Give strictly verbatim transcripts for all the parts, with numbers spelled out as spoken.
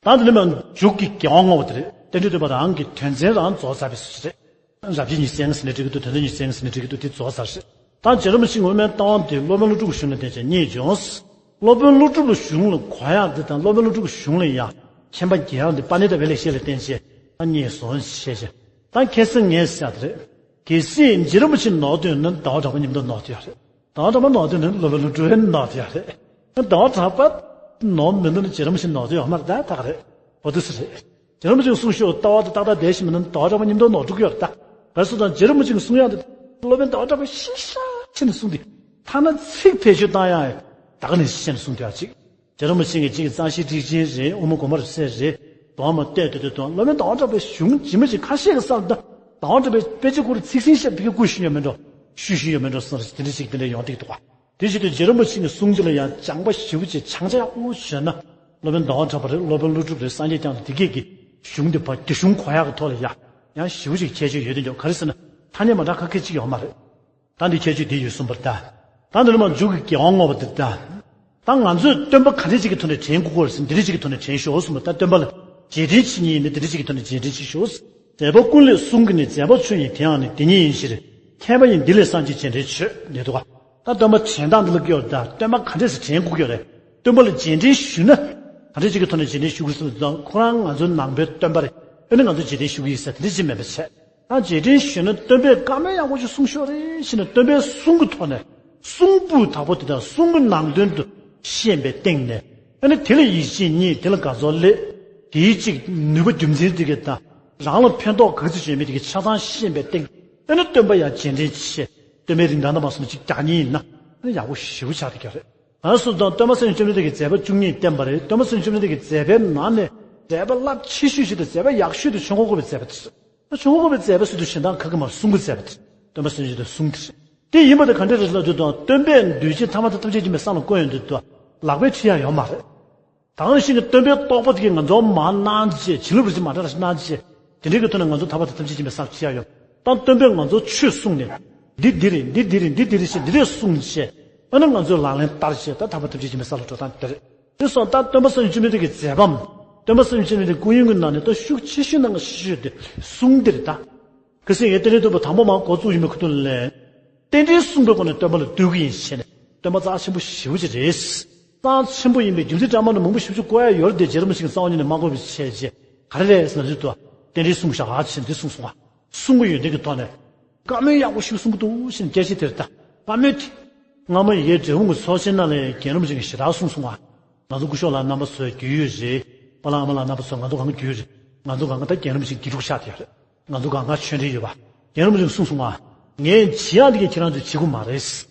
ད་དེ་ནས་མར་མཇུག་གི་དགེ་བ་བསྔོ་བ་དེ་རེད། རྟེན་འབྲེལ་སྟོན་པ་རང་གི་དོན་ཚན་རང་རྫོགས་ཚར་བའི་བཟོ་ཞིག་རེད། རབ་བྱེད་ཉི་ཤུ་རྩ་ལྔ་ཟེར་ནའི་འགྲིག་གི་འདུག་དོན་ཚན་ཉི་ཤུ་རྩ་ལྔ་ཟེར་ནའི་འགྲིག་གི་འདུག་དེ་རྫོགས་ཚར་རེད། ད་རྗེ་རིན་པོ་ཆེ་མངོན་མེད་ལྟ་བ་འདི་སློབ་དཔོན་ཀླུ་སྒྲུབ་གཞུང་ལ་བརྟེན་བྱས་རྙེད་བྱུང་། སློབ་དཔོན་ཀླུ་སྒྲུབ་ལ་གཞུང་ལ་གོ་ཡག་འདི་དང་སློབ་དཔོན་ཀླུ་སྒྲུབ་གཞུང་ལ་ཡང་མཁྱེན་པ་རྒྱས་ཡག་འདི་པཱ་ཎི་དང་བེ་ལེགས་བཤད་ལ་བརྟེན་བྱས་ད་རྙེད་སོང་ཞེས་བྱས། ད་ཁ་སང་ངས་ཟེར་ཡག་དེ་རེད། གལ་སྲིད་རྗེ་རིན་པོ་ཆེ་ནོར་འདོད་ན་ཟླ་བ་གྲགས་པ་མཉམ་དུ་ནོར་བསྡད་ཡག་རེད། ཟླ་བ་གྲགས་པ་ནོར་འདོད་ན་སློབ་དཔོན་ཀླུ་སྒྲུབ་ནོར་བསྡད་ཡག་རེད། ཟླ་བ་གྲགས་པ་ནོར་མི་འདོད་ན་རྗེ་རིན་པོ་ཆེ་ནོར་བསྡད་ཡོད་མ་རེད། ད་ད་ག་རེད། འོ་དེ་སུ་རེད། རྗེ་རིན་པོ་ཆེས་གསུངས་ཤོག་ལྟ་བ་དེ་ཏག་ཏག་བསྡད་ཤེས་མི་འདུག་ཟླ་བ་གྲགས་པ་མཉམ་དུ་ནོར་འགྲོ་གི་ཡོད་རེད་ད། ག་རེ་ཟེར་ན་རྗེ་རིན་པོ་ཆེས་གསུང་ཡག་དེ་སློབ་དཔོན་ཟླ་བ་གྲགས་པས་ཤིན་ཤ་ཆེ་ནས་གསུངས་ཏེ། ཐ་ན་ཚིག་བེད་སྤྱོད་བཏང་ཡག་ད་ག་ནས་ཤེས་ནས་གསུངས་ཏེ་ཡག་ཅིག་རྗེ་རིན་པོ་ཆེ་གིས་གཅིག་གི་གཙང་ཞིང་ཀྲིག་ཅན་རེད། དབུ་མ་དགོངས་པ་རབ་གསལ་རེད། དོན་མ་བལྟས་ཏེ་དེ་དང་སློབ་དཔོན་ཟླ་བ་གྲགས་པའི་གཞུང་ཇི་མ་ཇི་ག་ཤེས་ཀྱི་ས་ལ་ད་ཟླ་བ་གྲགས་པའི་དཔེ་ཆ་ཁོ་རང་ཚིག་ཟིན་ཤ་བི་གི་བཀོད་ཤེས་ཡོད་མེད་འགྲོ། ཤུལ་ཤུལ་ཡོད་མེད་འགྲོ་བསམ་རེད། དེ་འདྲ་ཞིག་དེ་འདྲ་ཡོང་བསྡད་ཀྱི་འདུག་ག་དེ་བཞིན་དུ་རྗེ་རིན་པོ་ཆེ་གིས་གསུང་རྒྱུ་ལ་ཡང་སྦྱངས་པ་ཞེ་པོ་ཅིག་སྦྱང་བྱ་ཡག་པོ་བྱས་ན། སློབ་དཔོན་ཟླ་བ་གྲགས་པ་རེད། སློབ་དཔོན་ཀླུ་སྒྲུབ་རེད། སངས་རྒྱས་བསྐྱངས་རེད། དེ་གས་ཀྱི་གཞུང་དེ་ཕར་རྒྱ་གཞུང་གོ་ཡག་གི་ཐོག་ལ་ཡ་ཡང་ཞེ་པོ་ཅིག་ཁྱད་ཆོས་ཡོད་དེ་འཇོག་ག་རེ་ཟེར་ན་ཐ་སྙད་མ་འདྲ་ཁ་ཁད་ཅིག་ཡོད་མ་རེད། ད་འདི་ཁྱད་ཆོས་འདི་ཡོད་གསུངས་པ་རེད་ད། ད་འདི་ནས་མར་མཇུག་གི་དགེ་བ་བསྔོ་བ་འདི་ད། ད་ང་ཚོས་སྟོན་པ་ག་འདྲ་ཅིག་གི་ཐོག་ནས་དྲན་དགོས་ཀྱི་རེད་ཟེར་ན་འདི་འདྲ་ཅིག་གི་ཐོག་ནས་དྲན་ཤོག་གསུངས་པ། ད་སྟོན་པ་ལ་རྗེས་དྲན་བྱེད་མཁན་ཡིན་ན་འདི་འདྲ་ཅིག་གི་ཐོག་ནས་རྗེས་དྲན་བྱེད་ཤོག་མཛད་པ་ཀུན་ལེགས་གསུང་གི་ནི་མཛད་པ་ཆོས་ཉིད་དེ་ཡང་ནི་དེ་ཉིད་ཡིན་ཕྱིར། མཁས་པ་ཡིས་འདི་ལས་སངས་རྒྱས་རྗེས་དྲན་བྱོས་ནས་འདུག་ག་ད་སྟོན་པ་དྲན་སྟངས་འདི་ལ་སྐྱོར་ད་སྟོན་པ་ག་འདྲས་སེ་དྲན་དགོས་ཀྱི་རེད། སྟོན་པ་ལ་རྗེས་དྲན་ཞུས་ན་ག་འདྲས་ཅིག་གི་ཐོག་ནས་རྗེས་དྲན་ཞུ་དགོས་ཟེར་ན་ཁོ་རང་ང་ཚོའི་ནང་པའི་སྟོན་པ་རེད། ཨ་ནི་ང་ཚོ་རྗེས་དྲན་ཞུ་གི་ཡིན་ཟེར་དེ་འདྲས་ཅིག་མེད་པ་བྱས། ད་རྗེས་དྲན་ཞུས་ན་སྟོན་པས་བཀའ་མོལ་ཡག་པོ་ཞིག་གསུངས་ཤོག་རེད་ཞེས་ན་སྟོན་པའི་གསུང་གི་ཐོག་ནས་གསུང་ཕུད་དག་པོ་དེ་དང་གསུང་གི་ནང་དོན་དུ་ཤེས་པའི་སྟེང་ནས་ཨ་ནི་དེ་ལ་ཡིད་ཆེས་རྙེད། དེ་ལ་དགའ་ཚོར་སླེབས། དེའི་གཅིག་ནུས་པ་རྒྱུ་མཚན་དེ་གས་དང་རང་ལ་ཕན་ཐོགས་ག་ཚོད་ཡོད་མེད་དེ་གས་ཆ་ཚང་ཤེས་པའི་སྟེང་ཨ་ནི་སྟོན་པ་ཡང་རྗེས་དྲན་བྱས། སྟོན་པའི་རིན་ཐང་དང་མ་སོང་ན་གཅིག་རྒྱག་མཁན་ཡིན་ན་ཨ་ནི་ཡག་པོ་ཞེ་པོ་ཆགས་བསྡད་ཀྱི་རེད། ང་སུ་དང་སྟོན་པ་སངས་རྒྱས་བཅོམ་ལྡན་འདས་ཀྱི་མཛད་པ་བཅུ་གཉིས་བསྟན་པ་རེད། སྟོན་པ་སངས་རྒྱས་བཅོམ་ལྡན་འདས་ཀྱི་མཛད་པའི་ནང་ནས་མཛད་པ་རླབས་ཆེ་ཤོས་ཤིག་དང་མཛད་པ་ཡག་ཤོས་དེ་ཆོས་འཁོར་བསྐོར་བའི་མཛད་པ་དེ་རེད། ད་ཆོས་འཁོར་བསྐོར་བའི་མཛད་པ་ཟེར་དུས་གཞན་དག་ག་གེ་མ་གསུང་གི་མཛད་པ་དེ་རེད། སྟོན་པ་སངས་རྒྱས་བཅོམ་ལྡན་འདས་གསུང་དེ་རེད། དེ་ཡིན་པ་དེ་ག་འདྲ་རེད་ལབ་དུས་དང་སྟོན་པས་འདུས་བྱས་ཐ་མ་དེ་ཐམས་ཅད་མཁྱེན་པའི་ས་ལ་བཀོད་ཡོང་དུས་དང་ལག་པས་ཁྲིད་ཡག་ཡོད་མ་རེད། དེ་བཞིན་གྱི་སྟོན་པའི་རྟོགས་པ་དེ་གས་ང་ཚོ་མར་གནང་བྱས་བྱིན་རླབས་རིན་ཆེན་མ་འདྲ་རེ་གནང་བྱས་དེ་འདྲའི་གི་ཐོག་ནས་ང་ཚོ་ཐར་པ་དང་ཐམས་ཅད་མཁྱེན་པའི་སར་ཁྲིད་ཡག་ཡོད། ད་སྟོན་པས་ང་ཚོ་ཆོས་གསུངས་ནས་འདི་འདི་རེད། འདི་འདི་རེད། འདི་འདི་རེད་ཞེས་འདི་འདྲས་གསུངས་བྱས་ཨ་ནི་ང་ཚོས་ལག་ལེན་བསྟར་བྱས་ད་ཐར་པ་ཐམས་ཅད་མཁྱེན་པའི་སར་ལ་འགྲོ་སྟངས་དེ་རེད། དེ་སོང་ད་སྟོན་པ་སངས་རྒྱས་བཅོམ་ལྡན་འདས་ཀྱི་མཛད་པའམ་སྟོན་པ་སངས་རྒྱས་བཅོམ་ལྡན་འདས་སྐུ་ཡོན་གྱི་ནང་ནས་ད་ཤུགས་ཆེ་ཤོས་ནང་གི་ཆེ་ཤོས་དེ་གསུང་འདི་རེད་ད། ཁ་སང་ངས་རྟེན་འབྲེལ་སྟོན་པ་དང་པོ་མར་འགོ་བཙུགས་ཡིན་པའི་ཁ་ཐུག་ལ། རྟེན་འབྲེལ་གསུངས་པའི་སྒོ་ནས་སྟོན་པ་ལ་འདུད་ཀྱི་ཡིན་ཞེས་ནས་སྟོན་པ་རྩ་ཆེན་པོ་ཞེ་པོ་ཅིག་རེད། རྩ་ཆེན་པོ་ཡིན་པའི་རྒྱུ་མཚན་འདྲ་མིན་མང་པོ་ཞེ་པོ་ཅིག་བཀོད་ཡག་ཡོད་རེད་དེ་རྗེ་རིན་པོ་ཆེ་གིས་རྩ་བ་ཉིད་ནས་མ་བཀོད་པའི་ཆེད་ཅེས་ག་རེ་རེད་ཟེར་ན་འདི་ལྟ་བུ་རྟེན་འབྲེལ་གསུངས་བཞག་ཨ་ཅེས་འདི་གསུངས་སོང་ང་། གསུང་གི་ཡོན་ཏན་གྱི་ཐོག་ནས་བཀའ་མོལ་ཡག་པོ་ཞིག་གསུང་གི་འདུག་ཞེས་ནས་སྐད་ཆ་དེར་ལྟ། བཀའ་མོལ་དེ། སྔ་མོ་ཡི་གེ་འབྲས་སྤུངས་ཀྱི་ཚོགས་ཆེན་ནང་ལ་རྒན་རིན་པོ་ཆེ་གིས་ཞེ་དྲག་གསུངས་སོང་ང་། ང་ཚོ་སྐུ་ཞབས་ལགས་རྣམ་པ་ཚོའི་རྒྱུས་ཡོད་རེད། པཱ་ལགས་ཨ་མ་ལགས་རྣམ་པ་ཚོ་ང་ཚོ་གང་ག་རྒྱུས་ཡོད་རེད། ང་ཚོ་གང་ག་ད་རྒན་རིན་པོ་ཆེ་དགེ་ཕྲུག་ཆགས་བསྡད་ཡོད་རེད། ང་ཚོ་གང་ག་ཆོས་འབྲེལ་ཡོད་པ། རྒན་རིན་པོ་ཆེ་གསུངས་སོང་ང་། ངས་བྱེད་ཡག་དེ་གས་ཁྱེད་རང་ཚོས་བྱེད་དགོས་མ་རེད།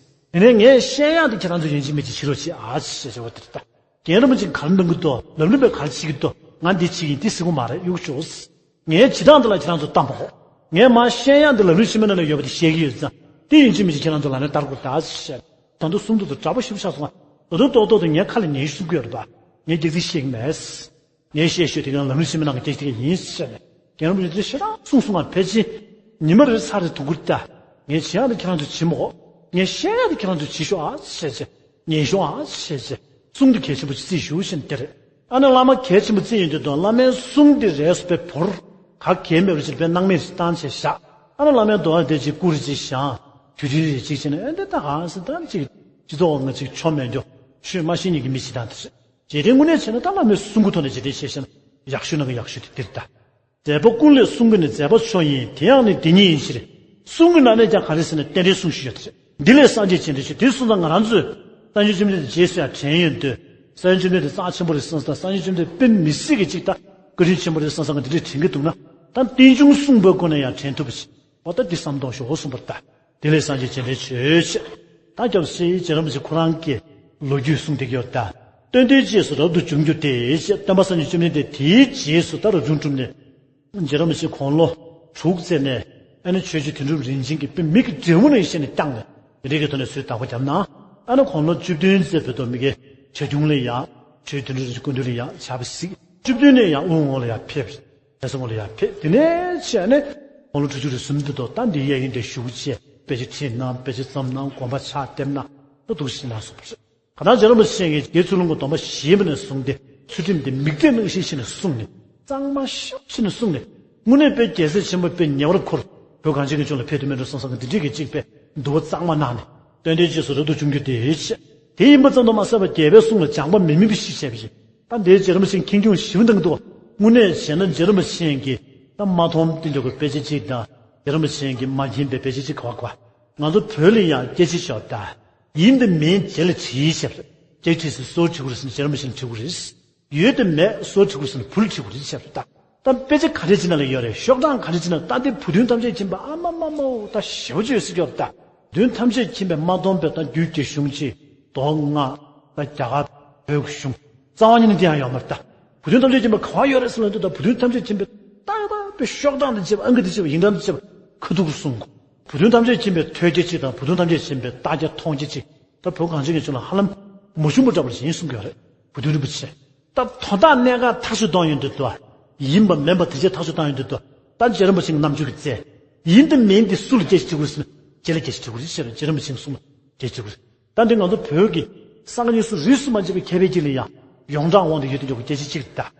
དེ་ནས་ངས་བཤད་ཡག་དེ་གས་ཁྱེད་རང་ཚོས་ཡིན་གཅིག་མིན་གཅིག་བྱེད་རོགས་བྱེད་ཨ་ཅེས་བྱ་བ་དེ་རེད་ད། རྒན་རིན་པོ་ཆེ་ག་རེ་གནང་གི་འདུག་ལམ་རིམ་པས་ག་རེ་བྱེད་ཀྱི་འདུག་ང་འདི་བྱེད་ཀྱི་ཡིན་འདི་ཟེར་དགོས་མ་རེད་གཡུག་ཆོག་ངའི་བྱེད་སྟངས་འདི་ལ་ཁྱེད་རང་ཚོ་ལྟ་མ་དགོས། ངས་མར་བཤད་ཡག་འདི་ལམ་རིམ་ཆེན་མོའི་ནང་ལ་ཡོད་པ་དེ་བཤད་ཀྱི་ཡོད་ཙང་དེ་ཡིན་གཅིག་མིན་གཅིག་ཁྱེད་རང་ཚོ་ལག་ལེན་བསྟར་དགོས་ད་ཟེར། ད་དུང་གསུང་དུས་དུ་དྲག་པོ་ཞིབ་ཆགས་སོང་ང་། ད་དུང་ཏོག་ཏོག་ཏུ་ངས་ཁ་ལ་ཉན་ཤེས་ཀྱི་ཡོད་རེད་པ། ངས་སྐྱག་རྫུན་བཤད་ཀྱི་མེད། ངས་བཤད་ཤོད་དེ་ག་ལམ་རིམ་ཆེན་མོའི་ནང་གི་སྐད་ཆ་དེ་ག་ཡིན་ཟེར་ནས་རྒན་རིན་པོ་ཆེ་དེ་ཞེ་དྲག་གསུངས་སོང་ང་། ཕལ་ཆེར་ཉི་མ་རེ་ཚར་རེ་དུ་གུར་ལྟ། ངས་བྱེད་ཡག་དེ་ཁྱེད་རང་ཚོས་བྱེད་མ་དགོས། ངས་བཤད་ཡག་དེ་ཁྱེད་རང་ཚོས་བྱེད་ཤོག་ཨ་ཟེར་བྱས། ཉན་ཤོག་ཨ་ཟེར་བྱས། གསུང་དེ་གལ་ཆེན་པོ་ཅིག་བརྩིས་ཞུ་ཞེས་དེ་རེད། ཨ་ནི་བླ་མ་གལ་ཆེན་པོ་བརྩིས་ཡོང་དུས་དང་བླ་མའི་གསུང་དེ་རས་སུ་དཔེ་བོར། ག་གེ་མེད་པ་ཅིག་དཔེ་སྣང་མེད་ཅིག་བཏང་བྱས་བཞག་ཨ་ནི་བླ་མའི་འདོན་པ་དེ་ཅིག་བསྐུར་ཅིག་བཞག་དུས་དྲན་རེ་ཅིག་བྱས་ནས་ཨེ་འདི་ད་གང་ཟེར་ད་ཅིག་སྤྱི་ཚོགས་ངོ་ཅིག་ཆོ་མེད་འགྱོ། ཆོས་མ་ཤེས་མཁན་གྱི་མི་ཞིག་དང་དེ་རེད། རྗེས་དྲན་དངོས་གནས་བྱས་ན་ད་བླ་མའི་གསུང་གི་ཐོག་ནས་རྗེས་དྲན་བྱས་ཤེ་ན་ཡག་ཤོས་ནང་གི་ཡག་ཤོས་དེ་འདིར་ལྟ། མཛད་པ་ཀུན་ལས་གསུང་གི་ནི་མཛད་པ་མཆོག་ཡིན། དེ་ཡང་ནི་དེ་ཉིད་ཡིན་ཕྱིར། གསུང་གི་ནང་ནས་ཀྱང་ག་རེ་ཟེར་ན་རྟེན་འབྲེལ་གསུང་ཞུས་ཡོད་དེ། འདི་ལས་སངས་རྒྱས་རྗེས་དྲན་བྱོས། དེ་གསུངས་ཙང་ང་རང་ཚོས་སངས་རྒྱས་བཅོམ་ལྡན་འདས་རྗེས་སུ་ཡང་དྲན་ཡོང་དུས་སངས་རྒྱས་བཅོམ་ལྡན་འདས་རྩ་ཆེན་པོ་རེད་བསམ་སྟངས། སངས་རྒྱས་བཅོམ་ལྡན་འདས་དཔེ་མི་སྲིད་ཀྱི་ཅིག་ད་བཀའ་དྲིན་ཆེན་པོ་རེད་བསམ་སྟངས་འདི་འདྲས་དྲན་གྱི་འདུག་ན། ད་རྟེན་འབྱུང་གསུངས་པའི་སྒོ་ནས་ཡང་དྲན་ཐུབ་པ་ཞིག་འོ་ད་འདི་བསམ་གཏོང་ཞོག་གསུངས་པར་ལྟ། དེ་ལས་སངས་རྒྱས་རྗེས་དྲན་བྱོས་ཞེས། ད་སྐྱབས་སུ་མཆི། རྗེ་རིན་པོ་ཆེ་ཁོ་རང་གི་ལོ་རྒྱུས་གསུངས་བསྡད་ཀྱི་ཡོད་ད། སྟོན་ཟླའི་རྗེས་སུ་རབ་ཏུ་བྱུང་གྱུར་ཏེ་ཞེས། སྟོན་པ་སངས་རྒྱས་བཅོམ་ལྡན་འདས་དེའི་རྗེས་སུ་ད་རབ་བྱུང་གྲུབ་ནས། རྗེ་རིན་པོ་ཆེ་དགུང་ལོ་དྲུག་བརྩེགས་ནས་ཨ་ནི་ཆོས་རྗེ་དོན་གྲུབ་རིན་ཆེན་གྱིས་དཔེ་མིག་གི་འབྲས་བུ་ནང་བཞིན་བསྐྱངས་ནས་དེ་འདྲའི་གི་ཐོག་ནས་སུས་བདག་པོ་བརྒྱབ་ན། ཨ་ནི་དགུང་ལོ་བཅུ་བདུན་བརྩེགས་བོད་ཐོག་མི་དགེ་བྱ་ཁྱུང་ལ་ཡང་ཆོས་རྗེ་དོན་གྲུབ་རིན་ཆེན་སྐུ་མདུན་ལ་ཡང་ཕྱག་དཔེ་གཟིགས། བཅུ་བདུན་ནས་ཡང་དབུས་ངོས་ལ་ཡང་ཕེབས། ལྷ་ས་ངོས་ལ་ཡང་ཕེབས། དེ་ནས་ཕྱིན་ནས་དགུང་ལོ་དྲུག་ཅུ་རེ་གསུམ་དུ་ད་འདི་གཡས་གཡོན་དེ་བཞུགས་བྱས་དཔེ་ཆ་ཁྲིད་གནང་། དཔེ་ཆ་བརྩམས་གནང་། དགོན་པ་ཕྱག་འདེབས་གནང་། ད་འདུག་སེ་གནང་སོང་བ་རེད། གང་ལྟར་རྗེ་རིན་པོ་ཆེ་གིས་དགེ་ཚུལ་སློང་གི་སྡོམ་པ་བཞེས་པ་ནས་བཟུང་སྟེ་ ཚུལ་ཁྲིམས་དེ་མིག་འབྲས་གནང་བཞིན་བྱས་ནས་བསྲུངས་ནས། གཙང་མ་ཤོག་བྱས་ནས་བསྲུངས་ནས། དངོས་གནས་དཔེ་རྒྱལ་སྲས་ཆེན་པོ་དཔེ་ཉེ་བར་འཁོར། བོད་གངས་ཅན་གྱི་ལྗོངས་ལ་ཕེབས་ཐུབ་མེད་འགྲོ་བསམ་བསམ་གྱི་འདི་འདྲས་ཀྱི་གཅིག་པའི་འདུལ་བ་གཙང་མ་གནང་ནས། སྟོན་ཐོག་རྗེས་སུ་རབ་ཏུ་བྱུང་རྒྱུ་དེ་བྱས། དེ་ཡིན་པ་ཙམ་དུ་མ་ཟད་པར་རྒྱལ་པོའི་གསུང་ལ་སྦྱངས་པ་མི་དམན་པ་ཞིག་བྱས་པ་ཡིན། ད་འདིའི་རྗེ་རིན་པོ་ཆེ་ཁེངས་སྐྱུང་ཞིབ་འདང་འདུག་དངོས་གནས་བྱས་ན་རྗེ་རིན་པོ་ཆེ་གིས་ད་མ་མཐོང་སྟེ་འཇོག་པའི་དཔེ་ཆ་གཅིག་དང་། རྗེ་རིན་པོ་ཆེ་གིས་མ་མཁྱེན་པའི་དཔེ་ཆ་གཅིག་ག་བ་ག་བ། ང་ཚོ་བོད་ལ་ཡང་སྐད་ཆ་ཤོད་ད། ཡིན་དང་མིན་རྗེ་ལ་དྲིས་ཞེས་པ་རེད། སྐད་དྲིས་སུ་སོར་དྲི་དགོས་རེད་ཟེར་ན་རྗེ་རིན་པོ་ཆེ་ལ་དྲི་དགོས་རེད། ཡོད་དང་མེད་སོར་དྲི་དགོས་རེད་ཟེར་ན་བུ་ལ་དྲི་དགོས་རེད་ཞེས་པ་རེད་ད། ད་དཔེ་ཆ་ག་འདྲས་ཅིག་ནང་ལ་ཡོད་རེད། ཤོག་གྲངས་ག་འདྲས་ཅིག་ནང་ད་འདི་བུ་སྟོན་ཐམས་ཅད་མཁྱེན་པའི་ཨ་མ་མ་མོ་ད་ཞེ་པོ་ཅིག་ཡོད་ཟེར་གྱི་ཡོད་རེད་ད། བུ་སྟོན་ཐམས་ཅད་མཁྱེན་པའི་མ་མཐོང་པའི་ད་རྒྱུད་རྒྱ་གཞུང་གཅིག་མདོ་སྔགས་ད་རྒྱ་གར་བོད་ཀྱི་གཞུང་རྩ་བ་ཉིད་ནས་དེ་ཡང་ཡོད་མ་རེད་ད། བུ་སྟོན་ཐམས་ཅད་མཁྱེན་པ་ག་བ་ཡོད་རེད་ཟེར་ན་འདུག་ད་བུ་སྟོན་ཐམས་ཅད་མཁྱེན་པའི་ཏག་ཏག་པའི་ཤོག་གྲངས་དང་བཅས་པ་ཨང་ཀི་དང་བཅས་པ་ཡིག་འབྲུ་དང་བཅས་པ་ཁ་ཐུག་གསུང་གོ། བུ་སྟོན་ཐམས་ཅད་མཁྱེན་པའི་ཐོས་རྒྱ་གཅིག་དང་བུ་སྟོན་ཐམས་ཅད་མཁྱེན་པའི་ལྟ་རྒྱ་མཐོང་རྒྱ་གཅིག་ད་བོད་གངས་ཅན་གྱི་ལྗོངས་ལ་ཧ་ལམ་མ་བྱུང་བ་འདྲ་པོ་ཞིག་ཡིན་གསུང་གི་ཡོད་རེད། བུ་སྟོན་རིན་པོ་ཆེ། ད་དོན་དག་གནད་འགག་ཐག་ཆོད་གཏོང་ཡོང་དུས་དོ། ཡིན་པ་མིན་པ་དེ་ཆ་ཐག་ཆོད་གཏོང་ཡོང་དུས་དོ། ད་རྗེ་རིན་པོ་ཆེའི་རྣམ་འགྱུར་གྱི་རྩལ། ཡིན་དང་མིན་དེ་སུ་ལ་སྐད་ཆ་དྲི་དགོས་ཟེར་ན་རྗེ་ལ་སྐད་ཆ་དྲི་དགོས་རེད་ཟེར་རྗེ་རིན་པོ་ཆེའི་གསུང་ལ་སྐད་ཆ་དྲི་དགོས་རེད། ད་འདི་ང་ཚོ་བོད་ཀྱི་གསང་སྔགས་གཉིས་སུ་རིས་སུ་མ་ཆད་པའི་མཁས་པའི་དཀྱིལ་ལ་ཡང་ཡོངས་གྲགས་དབང་དུ་ཡོད་དུ་འཇོག་པའི་སྐད་ཆ་གཅིག་རེད་ད།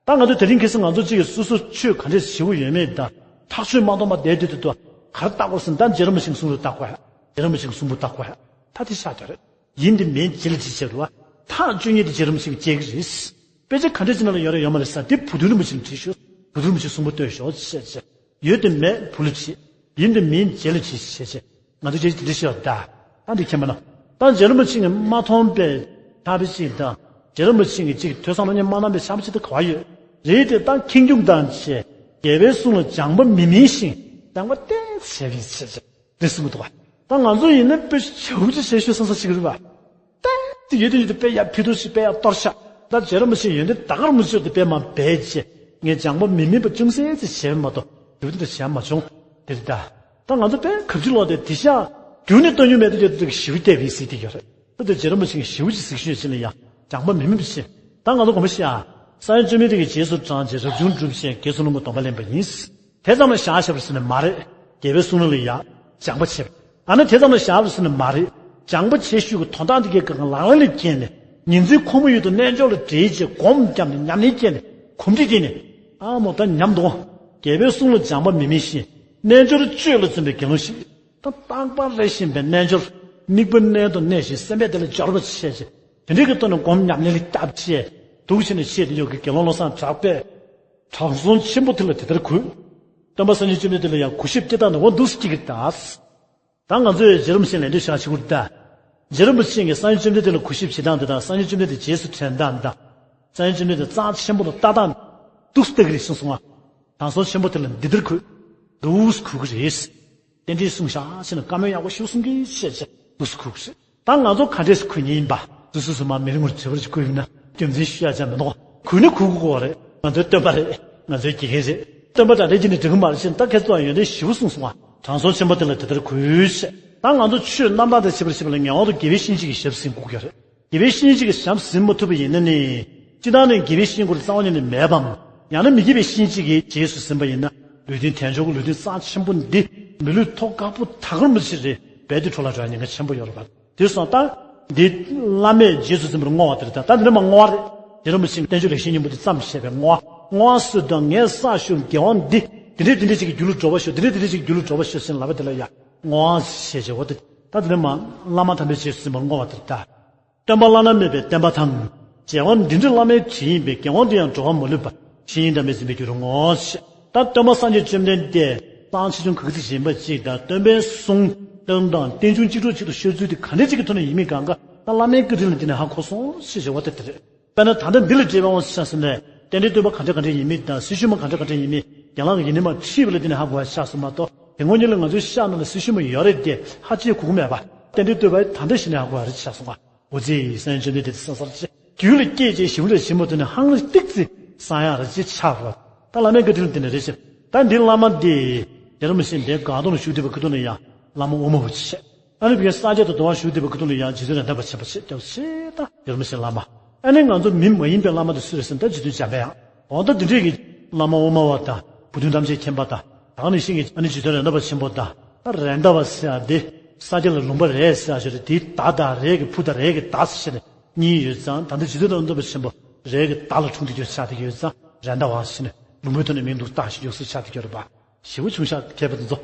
ད་ང་ཚོ་དེ་རིང་ཁ་སང་ང་ཚོ་གཅིག་གིས་སོ་སོ་ཆོས་ག་འདྲས་ཞེ་པོ་ཡོད་མེད་དང་ཐག་ཆོད་མ་གཏོང་བར་བསྡད་དུས་དུ་ག་རེ་བལྟ་དགོས་ཟེར་ན་ད་རྗེ་རིན་པོ་ཆེའི་གསུང་རུ་བལྟ་དགོས་ཡ། རྗེ་རིན་པོ་ཆེའི་གསུང་པོ་བལྟ་དགོས་ཡ། ད་དེ་ཤ་སྟག་རེད། ཡིན་དེ་མིན་རྗེ་ལ་དྲིས་བྱས་རུ་བ། ཐག་གཅོད་མཁན་དེ་རྗེ་རིན་པོ་ཆེ་གིས་བྱེད་ཀྱི་རེད། དཔེ་ཆ་ག་འདྲས་ཅིག་ནང་ལ་ཡོད་རེད་ཡོད་མ་རེད་ཟེར་དེ་བུ་སྟོན་རིན་པོ་ཆེ་ལ་དྲིས་ཤོག་བུ་སྟོན་རིན་པོ་ཆེའི་གསུང་པོ་ལྟོས་ཤོག་ཅེས་བྱས། ཡོད་དེ་མེད་བུ་ལ་དྲིས། ཡིན་དེ་མིན་རྗེ་ལ་དྲིས་ཞེས་བྱས། ང་ཚོ་རྗེ་དེ་འདྲ་ཞིག་ཡོད་ད། ད་འདི་ཁྱེད་མ་ན། ད་རྗེ་རིན་པོ་ཆེ་གིས་མ་མཐོང་པའི་ཐར་པ་ཅིག་དང་། རྗེ་རིན་པོ་ཆེ་གིས་ཅིག་ཐོས་བསམ་སློབ་གཉེར་མ་གནང་པའི་ཆར་པ་ཅིག་ད་ག་བ་ཡོད། རེད་དེ་ད་ཁེངས་སྐྱུང་དང་བཅས་རྒྱལ་པོའི་གསུང་ལ་སྦྱངས་པ་མི་དམན་ཞིང་སྦྱངས་པ་ཏོག་ཙམ་བྱས་པའི་ཕྱིར། རེད་གསུང་གི་འདུག་བ། ད་ང་ཚོ་ཡིན་ན་དཔེ་ཞེ་པོ་ཅིག་བྱས་ཤོད་བསམ་བསམ་ཞིག་རེད་བ། ཏན་ཏན་ཡོད་དུ་ཡོད་དུ་དཔེ་ཡག་ཕི་ཐུར་ཞིག་དཔེ་ཡག་གཏོར་ཤག་ད་རྗེ་རིན་པོ་ཆེ་ཡོན་ཏན་ད་གར་མི་ཆོག་དེ་དཔེ་མ་འབད་བྱས་ངས་སྦྱངས་པ་མི་དམན་པ་ཅུང་ཟད་ཙམ་བྱས་མ་གཏོགས་ཞེ་པོ་དེ་འདྲ་བྱས་མ་བྱུང་། དེ་རེད་ད། ད་ང་ཚོ་དཔེ་གབ་ཅིག་ལོག་དེ་དེ་ཤག་རྒྱུན་ནས་བཏང་རྒྱུ་མེད་དུ་ཡོད་དུ་ཞེ་པོ་བལྟས་པའི་སྲིད་དེ་ཡོད་རེད། ད་དེ་རྗེ་རིན་པོ་ཆེ་ཞེ་པོ་ཅིག་གཟིགས་ཞུས་ཕྱིན་ལ་ཡང་སྦྱངས་པ་མི་དམན་པ་བྱས། ད་ང་ཚོ་དགོངས་པ་བཞེས་ཨ། ས་ཡོམ་བཅོམ་ལྡན་འདས་ཀྱིས་རྗེས་སུ་འབྲངས་བྱས་རབ་བྱུང་བསྒྲུབས་བྱས་དགེ་ཚུལ་སློང་པོ་སྡོམ་པ་ལེན་པ་ཡིན། དེ་ཙམ་ལ་བཞག་བཞག་པ་ཟེར་ནི་མ་རེད། རྒྱལ་པོའི་གསུང་ལ་ཡ་སྦྱངས་པ་བྱེད། ཨ་ནི་དེ་ཙམ་ལ་བཞག་པ་ཟེར་ནི་མ་རེད། སྦྱངས་པ་བྱེད་ཤུལ་གྱི་དོན་དག་འདི་གའི་སྒང་ལག་ལེན་ལ་བརྒྱན་ནས་ཉིན་མཚན་ཁོ་མོ་ཡུལ་དུ་རྣལ་འབྱོར་ལ་འབྲེལ་བྱས་སྒོམ་བརྒྱབ་ནས་ཉམས་ལེན་བསྐྱེད་ནས་གོམས་འདྲིས་བསྐྱེད་ནས། ཨ་མོ་ད་ཉམས་འདུག་རྒྱལ་པོའི་གསུང་ལ་སྦྱངས་པ་མི་དམན་ཞིང་རྣལ་འབྱོར་སྤྱོད་ལ་བརྩོན་པའི་དགེ་སློང་ཞིག་ད་རྟག་པར་རེ་བཞིན་པའི་རྣལ་འབྱོར། དམིགས་པ་རྣལ་དུ་གནས་ཤིང་སེམས་པས་དེ་ལ་སྦྱོར་བ་བྱས་ཤིང་དེ་འདྲའི་གི་ཐོག་ནས་སྒོམ་ཉམས་ལེན་ལ་བརྟག་བྱས། འདུག་བྱས་ནས་ཤེས་དེ་ཡོད་ཀྱི་དགེ་སློང་བློ་བཟང་གྲགས་པས། དྲང་སྲོང་ཆེན་པོ་དེ་ལ་དེ་ལྟར་གུས། སྟོན་པ་སངས་རྒྱས་བཅོམ་ལྡན་འདས་ལ་ཡང་གུས་ཞབས་སྐྱེ་སྟངས་འདི་འོ་འདུག་སེ་སྐྱེ་གི་ད། ད་ང་ཚོས་རྗེ་རིན་པོ་ཆེ་ལ་འདི་ཞག་ཆི་གུར་ད། རྗེ་རིན་པོ་ཆེ་གིས་སངས་རྒྱས་བཅོམ་ལྡན་འདས་ལ་གུས་ཞབས་བྱེད་སྟངས་འདི་དང་སངས་རྒྱས་བཅོམ་ལྡན་འདས་རྗེས་སུ་དྲན་སྟངས་དང་། སངས་རྒྱས་བཅོམ་ལྡན་འདས་རྩ་ཆེན་པོ་ལ་ལྟ་སྟངས་འདུག་སེ་ལྟ་གི་རེད་གསུངས་སོང་ང་། དྲང་སྲོང་ཆེན་པོ་དེ་ལ་འདི་ལྟར་གུས། འདུག་སེ་གུས་ཀྱི་རེད། རྟེན་འབྲེལ་སྲུང་བཞག་ཟེར་ནས་བཀའ་མོལ་ཡག་པོ་ཞིག་གསུང་གི་ཤེས་བྱས་འདུག་སེ་གུས་ཀྱི་རེད། ད་ང་ཚོ་ག་འདྲས་སེ་གུས་ཉེན་ཡིན་པ། སོ་སོ་སོ་མ་མི་རིང་བར་བྱེད་པར་ཅིག་གུས་ཡིན་ན་རྒྱུ་མཚན་ཞུ་ཡག་ཅང་མི་འདུག་གུས་ནི་གུས་དགོས་པ་རེད། ང་ཚོའི་སྟོན་པ་རེད། ང་ཚོའི་དགེ་རྒན་རེད། སྟོན་པ་དང་འདྲ་གྱི་ནི་འགྲིག་གི་མ་རེད་ཟེར་ད་ཁྱེད་ཚོ་ཡོན་ཏན་ཞེ་པོ་གསུངས་སོང་བ། དྲང་སྲོང་ཆེན་པོ་དེ་ལ་དེ་ལྟར་གུས་ཞེས། ད་ང་ཚོ་ཆོས་རྣམ་དག་དང་བྱེད་པར་བྱེད་པ་ལ་ངེས་པར་དུ་དགེ་བའི་བཤེས་གཉེན་ཅིག་གི་ཞབས་ཟིན་དགོས་ཀྱི་རེད། དགེ་བའི་བཤེས་གཉེན་ཅིག་གི་ཞབས་ཟིན་མ་ཐུབ་པ་ཡིན་ན་ནི། སྤྱིར་བཏང་ནས་དགེ་བའི་བཤེས་གཉེན་སྐོར་རྩ་བ་ཉིད་ནས་མེད་པའམ། ཡང་ན་མི་དགེ་བའི་བཤེས་གཉེན་ཅིག་གི་རྗེས་སུ་ཟིན་པ་ཡིན་ན། ལུས་རྟེན་དལ་འབྱོར་གྱི་ལུས་རྟེན་རྩ་ཆེན་པོ་འདི། མི་ལུས་ཐོག་དཀར་པོ་ད་ག་རང་མི་ཕྱིར་རེད། རྦད་དེ་འཕྲོ་བརླག་འགྲོ་ཡ་ཉེན་ཁ་ཆེན་པོ་ཡོད་རེད་པ། དེ་སོང་ད། འདི་བླ་མས་རྗེས་སུ་འཛིན་པར་བསྔོ་བ་དེ་རེད་ད། ད་འདི་ནས་མ་བསྔོ་བ་རེད། རྗེ་རིན་པོ་ཆེས་བསྟན་བཅོས་ལེགས་བཤད་སྙིང་པོ་འདི་བརྩམས་བཞག་པའི་བསྔོ་བ། བསྔོ་བ་སུ་དང་ངས་བསགས་ཞུ་དགེ་བ་འདི། དེ་འདྲས་དེ་འདྲས་ཅིག་གི་རྒྱུ་ལ་གྲོགས་པོ་ཞུ། དེ་འདྲས་དེ་འདྲས་ཅིག་གི་རྒྱུ་ལ་གྲོགས་པོ་ཞུ་ཟེར་ལབ་པ་དེ་ལ་ཡ། བསྔོ་བ་ཞེས་བྱ་བ་དེ། ད་འདི་ནས་མ་བླ་མ་དམ་པས་རྗེས་སུ་འཛིན་པར་བསྔོ་བ་དེ་རེད་ད། སྟོན་པ་བླ་ན་མེད་པའི་བསྟན་པ་དང་། རྒྱལ་བ་འདི་འདྲའི་བླ་མའི་དྲིན་ཡིན་པས་རྒྱལ་བ་འདི་ཡང་འགྲོ་བ་མ་ལུས་པ། བཤེས་གཉེན་དམ་པས་འཛིན་པའི་རྒྱུ་རུ་བསྔོ་ཞེས། ད་སྟོན་པ་སངས་རྒྱས་བཅོམ་ལྡན་འདས་གཙང་ཆེ་ཆུང་ག་གི་ཚིག་གཞན་པ་གཅིག་དང་སྟོན་པའི་གསུང་སྟོན་དང་རྟེན་འབྱུང་གཅིག་གྲོགས་གཅིག་ཏུ་ཤོད་ཚུལ་དེ་ག་འདྲ་གཅིག་གི་ཐོག་ནས་ཡིན་མིན་གང་ག་ད་བླ་མའི་བཀའ་དྲིན་ལ་བརྟེན་ནས་ཧ་གོ་སོང་ཞེས་བྱ་བ་དེ་དེ་རེད། དཔེར་ན་ད་ལྟ་འདི་ལ་འབྲེལ་བའི་དབང་ཆ་ཟེར་ནས་རྟེན་འབྲེལ་སྟོན་པ་ག་འདྲ་ག་འདྲ་ཡིན་མིན་དང་སྲི་ཞུ་མ་ག་འདྲ་ག་འདྲ་ཡིན་མིན་རྒན་ལགས་ཀྱི་ཡིན་ནི་མ་ཁྲིད་པ་ལ་བརྟེན་ནས་ཧ་གོ་བ་ཆགས་སོང་མ་གཏོགས་དེ་སྔོན་ཉིད་ལ་ང་ཚོའི་ཤག་ནང་ལ་སྲི་ཞུ་མ་ཡོད་རེད་དེ་ཧ་ཅང་གོ་གི་མེད་པ། རྟེན་འབྲེལ་སྟོན་པ་ད་ལྟ་ཞིག་ནས་ཧ་གོ་བ་རེད་ཆགས་སོང་བ། འོ་ཙི་སངས་རྒྱས་བཅོམ་ལྡན་འདས་དེ་སང་སར་ཅི། རྒྱུད་ལ་སྐྱེས་བྱས་ཞིང་ལས་ཆེན་པོ་དེ་ནི་ཧང་ལ་ཏིག་ཙི་སང་ཡང་ར་ཅི་ཆགས་པ། ད་བླ་མའི་བཀའ་དྲིན་དེ་ནི་རེ་ཞིག་ད་འདི་བླ་མ་འདི། རྗེ་རིན་པོ་ཆེ་འདི་སྒང་ཏོག་ནས་བཞུགས་བསྡད་པའི་སྐུ་ཐོག་ནས་ཡང་བླ་མ་དབུ་མ་བ་ཆེ། ཨ་ནི་བི་ས་སྐྱ་དང་དུ་བ་བཞུགས་བསྡད་པའི་སྐུ་ཐོག་ནས་ཡང་རྗེ་བཙུན་རེད་འདབ་པ་ཆེན་པོ་ཆེ་སྐྱབས་ཆེ་ད་རྗེ་རིན་པོ་ཆེ་བླ་མ། ཨ་ནི་ང་ཚོ་མི་མ་ཡིན་པའི་བླ་མ་དེ་སུ་རེད་ཟེར་ན་ད་རྗེ་བཙུན་འཇམ་དཔལ་དབྱངས། འོ་ད་འདི་འདྲས་ཀྱི་བླ་མ་དབུ་མ་བ་དང་བུ་སྟོན་ཐམས་ཅད་མཁྱེན་པ་དང་ད་ག་ནང་བཞིན་གྱི་ཨ་ནི་རྗེ་བཙུན་རེད་འདབ་པ་ཆེན་པོ་དང་། ད་རེད་འདབ་པ་ཟེར་ཡ་འདི་ས་སྐྱ་ལ་ལུང་པ་རེད་ཟེར་ཡ་ཞིག་རེད། དེའི་ད་ད་རེད་ཀྱི་བུ་ད་རེད་ཀྱི་ད་ཟེར་ནས་གཉིས་ཡོད་ཙང་ད་ལྟ་རྗེ་བཙུན་རེད་འདབ་པ་ཆེན་པོ་ རས་ཀྱི་མདའ་ལ་འཁྲུངས་ཏེ་ཡོད་ཆགས་ཏེ་ཡོད་ཙང་རས་མདའ་བ་ཟེར་ནས་ལུང་པའི་ཐོག་ནས་མིང་འདུག་བཏགས་ཤིག་ཡོད་སྲིད་ཆགས་ཏེ་ཡོད་རེད་པ། ཞེ་པོ་བྱུང་ཤག་མཁས་པ་དེ་ཚོ།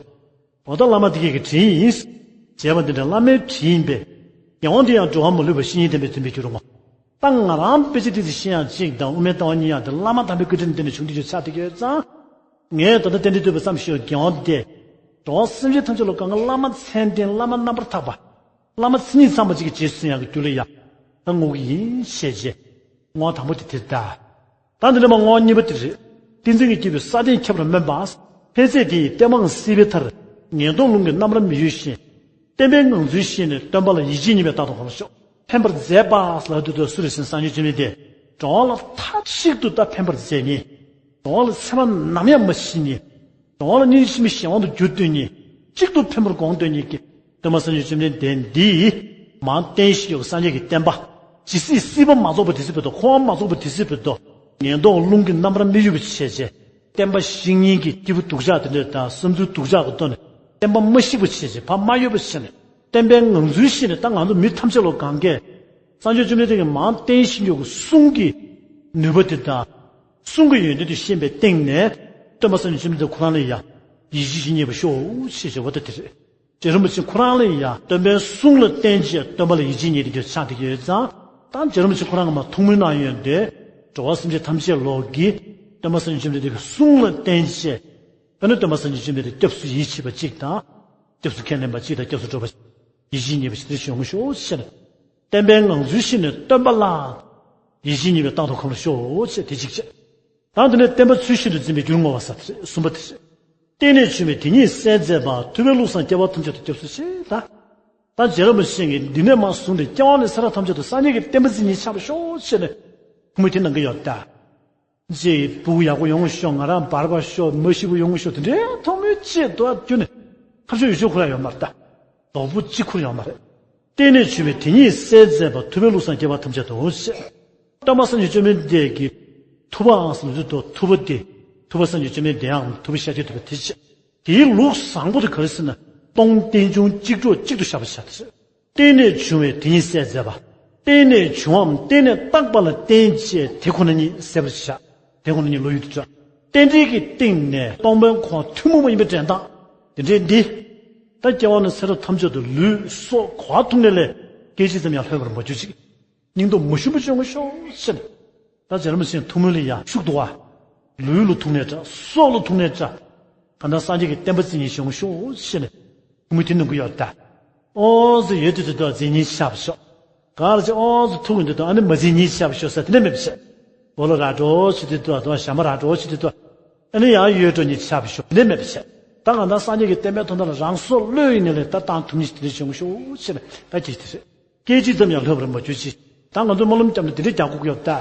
འོ་ད་བླ་མ་དེ་གས་ཀྱི་དྲིན་ཡིན། བྱས་པ་འདི་འདྲ་བླ་མའི་དྲིན་ཡིན་པས། རྒྱལ་དབང་དེ་ཡང་འགྲོ་བ་མ་ལུས་པ་བཤེས་གཉེན་བསྟེན་པའི་འཛིན་པའི་རྒྱུ་རུ་ངོ་། ད་ང་རང་དཔེ་ཆ་ཏི་ཙི་ཤེས་ཡག་གཅིག་དང་དབུ་མའི་ལྟ་བ་གཉིས་ཡག་དེ་བླ་མ་དམ་པའི་བཀའ་དྲིན་བརྟེན་ནས་བྱུང་དུས་ཆགས་ཏེ་ཡོད་ཙང་། ངས་ད་ལྟ་རྟེན་འབྲེལ་བསྟོད་པའི་མཚམས་ཤོད་རྒྱལ་དབང་དེ། འགྲོ་བ་སེམས་ཅན་ཐམས་ཅད་ལ་གང་ག་བླ་མ་མཚན་ལྡན་བླ་མ་རྣམ་པར་དག་པ། བླ་མ་མཚན་ཉིད་ཚང་བ་གཅིག་གི་རྗེས་སུ་ཡང་གི་རྒྱུ་ལ་ཡང་ད་བསྔོ་གི་ཡིན་ཞེས་བྱས། བསྔོ་བ་དང་པོ་དེ་དེ་ལྟ། ད་འདི་ནས་མ་བསྔོ་བ་གཉིས་པ་དེ་རེད། ཏིང་འཛིན་གྱི་སྐྱེས་བུས་ས་སྟེང་ཁྱབ་པར་སྨོན་པ། འཕེལ་ཚད་དེ་ཡི་གཏེར་མང་བསིལ་བའི་མཐར། ངན་རྟོག་རླུང་གིས་རྣམ་རམ་མི་གཡོ་ཞིང་། བརྟན་པའི་ངང་ཚུལ་ཤེས་ནས་སྟོན་པ་ལ་ཡིད་ཆེས་ཉེས་པའི་རྟགས་དང་གོང་ལ་ཤོག་ཕན་པར་མཛད་པ་ལ་དུ་དུ་སུ་རེད་ཟེར་ན་སངས་རྒྱས་བཅོམ་ལྡན་འདས་འགྲོ་བ་ལ་མཐའ་གཅིག་ཏུ་ད་ཕན་པར་མཛད་ནས། འགྲོ་བ་ལ་མཚན་མ་ནམ་ཡང་མ་ཤེས་ནས། འགྲོ་བ་ལ་སྙིང་རྗེ་ཆེན་པོའི་གཞན་དབང་དུ་བསྒྱུར་སྟོན་ནས། གཅིག་ཏུ་ཕན་པར་དགོངས་སྟོན་ནས་ཀྱི། སྟོན་པ་སངས་རྒྱས་བཅོམ་ལྡན་འདས་འདིས། མར་བསྟན་བཞིན་ཡོད་པའི་སངས་རྒྱས་ཀྱི་བསྟན་པ། ཇི་སྲིད་སྲིད་པ་མ་རྫོགས་པ་དེ་སྲིད་བར་དུ་འཁོར་བ་མ་རྫོགས་པ་དེ་སྲིད་བར་དུ། ངན་རྟོག་རླུང་གིས་རྣམ་པར་མི་གཡོ་བའི་ཆེད་ཅེས། བསྟན་པ་བཤིག་ཉེན་གྱི་སྐྱེས་བུ་སྡུག་ཅག་དེ་འདྲ་དང་བསམ་ཚུལ་སྡུག་ཅག་གི་ཐོག་ནས། བསྟན་པ་མ་བཤིག་པ་ཆེད་ཅེས་ཕར་མ་གཡོ་བ་ཆེད་ནས། བསྟན་པའི་ངང་ཚུལ་ཤེས་ནས་ད་ང་ཚོ་མི་ཐམས་ཅད་ལ་གང་གས། སངས་རྒྱས་བཅོམ་ལྡན་འདས་ཀྱིས་མར་བསྟན་བཞིན་ཡོད་པའི་གསུང་གི་ནུས་པ་དེ་དང་། གསུང་གི་ཡོན་ཏན་དེ་ཤེས་པའི་སྟེང་ནས། སྟོན་པ་སངས་རྒྱས་བཅོམ་ལྡན་འདས་ཁོ་རང་ལ་ཡང་། ཡིད་ཆེས་ཤིང་མཉེས་པ་ཤོག་ཅེས་བྱ་བ་ད་དེ་རེད། རྗེ་རིན་པོ་ཆེ་ཁོ་རང་ལ་ཡང་སྟོན་པའི་གསུང་ལ་བརྟེན་བྱས་སྟོན་པ་ལ་ཡིད་ཆེས་མཉེས་ཏེ་ཆགས་བསྡད་ཀྱི་ཡོད་ཙང་། ད་རྗེ་རིན་པོ་ཆེ་ཁོ་རང་གིས་མར་ཐུགས་སྨོན་གནང་ཡོད་དེ། འགྲོ་བ་སེམས་ཅན་ཐམས་ཅད་ལོག་གིས། སྟོན་པ་སངས་རྒྱས་བཅོམ་ལྡན་འདས་ཀྱི་གསུང་ལ་བརྟེན་བྱས། དཔེར་ན་སྟོན་པ་སངས་རྒྱས་བཅོམ་ལྡན་འདས་སྐྱབས་སུ་ཡིད་ཆེས་པ་གཅིག་དང་། སྐྱབས་སུ་ཁས་ལེན་པ་གཅིག་དང་སྐྱབས་སུ་འགྲོ་བ། ཡིད་ཆེས་མཉེས་པ་ཞིག་དེ་བྱུང་ཤོག་ཅེས། བསྟན་པའི་ངང་ཚུལ་ཤེས་ནས་སྟོན་པ་ལ། ཡིད་ཆེས་མཉེས་པའི་རྟགས་དང་གོང་ལ་ཤོག་ཅེས་དེ་གཅིག་བྱས། ད་འདི་ནས་བསྟན་པ་ཚུལ་བཞིན་དུ་འཛིན་པའི་རྒྱུར་བསྔོ་བ་ཟེར་དེ་རེད། གསུམ་པ་དེ་རེད། བརྟེན་ནས་བྱུང་བའི་དེ་ཉིད་གསལ་མཛད་པ། ཐུབ་པའི་བློ་བཟང་སྐྱེ་བ་ཐམས་ཅད་དུ་སྐྱབས་སུ་མཆི། ད། ད་རྗེ་རིན་པོ་ཆེ་གིས་འདི་ནས་མར་བཟུང་སྟེ་སྐྱེ་བ་ནས་ཚེ་རབས་ཐམས་ཅད་དུ་སངས་རྒྱས་ཀྱི་བསྟན་པ་འཛིན་ཉིད་ཆགས་པར་ཤོག་ཅེས་ནས། ཁོ་མོས་དེ་གནང་གི་ཡོད་ད། རྗེ་ཕྲུ་གུ་ཡག་པོ་ཡོང་ཤོག་ང་རང་འབར་བ་ཤོག་མ་ཤི་བོ་ཡོང་ཤོག་དེ་འདྲའི་ཐོག་མའི་ཆེད་དུ་བསྒྱུར་ནས། ཁ་ཕྱོགས་ཡོད་ཆོག་ཁོ་རང་ཡོད་མ་རེད་ད། དོགས་པོ་གཅིག་ཁུར་ཡོད་མ་རེད། བརྟེན་ནས་བྱུང་བའི་དེ་ཉིད་གསལ་མཛད་པ། ཐུབ་པའི་བློ་བཟང་སྐྱེ་བ་ཐམས་ཅད་དུ་ཞེས། སྟོན་པ་སངས་རྒྱས་བཅོམ་ལྡན་འདས་ཀྱི་ཐུབ་པའང་བསམ་ཚུལ་དུ་ཐུབ་པ་སྟེ། ཐུབ་པ་སངས་རྒྱས་བཅོམ་ལྡན་འདས་ཡང་ཐུབ་པ་ཤཱཀྱ་ཐུབ་པ་དེ་བྱས། དེའི་ལུགས་བཟང་པོ་དེ་ག་རེ་ཟེར་ན། སྟོང་རྟེན་འབྱུང་གཅིག་གྲོགས་གཅིག་ཏུ་བཞག་པ་བྱ་སྟེ། བརྟེན་ནས་བྱུང་བའི་དེ་ཉིད་གསལ་མཛད་པ། བརྟེན་ནས་བྱུང་བའམ་བརྟེན་ནས་བཏགས་པ་ལ་བརྟེན་བྱས་དེ་ཁོ་ན་ཉིད་གསལ་བར་བྱ། དེ་ཁོ་ན་ཉིད་བློ་ཡུལ་དུ་གྲགས། རྟེན་འབྲེལ་གྱི་སྟེང་ནས་སྟོང་པའི་འཁོར་བ་ཐུན་མོང་མ་ཡིན་པའི་འདྲེན་སྟངས། དེ་འདྲའི་འདི། ད་སྐྱེ་བ་ནས་ཚེ་རབས་ཐམས་ཅད་དུ་ལུས་སྲོག་གོ་བ་ཐུག་ནས་ལས། སྐད་ཅིག་ཙམ་ཡང་ལྷོད་པར་མ་གྱུར་ཅིག་སྙིང་སྟོབས་མ་ཞུམ་པ་བྱུང་ངོ་ཤོག་ཅེས། ད་རྗེ་རིན་པོ་ཆེའི་ཐུགས་སྨོན་ལ་ཡང་ཤུགས་འདུག་བ། ལུས་ལ་ཐུག་ནས་འདྲ་སྲོག་ལ་ཐུག་ནས་འདྲ། གང་ལྟར་སངས་རྒྱས་ཀྱི་བསྟན་པ་འཛིན་ཉིད་བྱུང་ཤོག་ཅེས་ནས། ཐུགས་སྨོན་དེ་གནང་གི་ཡོད་ད། ཨོ་ཟེར་ཡོད་དུས་དུས་དུ་འཛིན་ཉིད་ཆགས་པར་ཤོག་ག་རེ་ཅེ་ཨོ་ཟེར་ཐུག་གི་འདུག་དུ་ཨ་ནི་མ་འཛིན་ཉིད་ཆགས་པར་ཤོག་ཟེར་དེ་འདྲ་མེད་པ་བྱས། འོ་ལ་ར་འགྲོ་བྱེད་དུས་དུ་དུ་ཞྭ་མ་ར་འགྲོ་བྱེད་དུས་དུ། ཨ་ནི་ཡང་ཡོད་འགྲོ་ཉིད་ཆགས་པར་ཤོག་དེ་འདྲ་མེད་པ་བྱས། ད་གང་ལྟར་སངས་རྒྱས་ཀྱི་བསྟན་པའི་དོན་དག་ལ་རང་སྲོག་བློས་ཡིན་ནས་ལས་ད་བཏང་ཐུབ་ཉིད་དེ་འདྲ་བྱུང་ཤོག་ཅེས་ནས་ད་ཅི་དེ་རེད། སྐད་ཅིག་ཙམ་ཡང་ལྷོད་པར་མ་གྱུར་ཅིག་ད་ང་ཚོས་སྨོན་ལམ་བརྒྱབ་ནས་དེ་འདྲའི་རྒྱག་དགོས་ཀྱི་ཡོད་ད།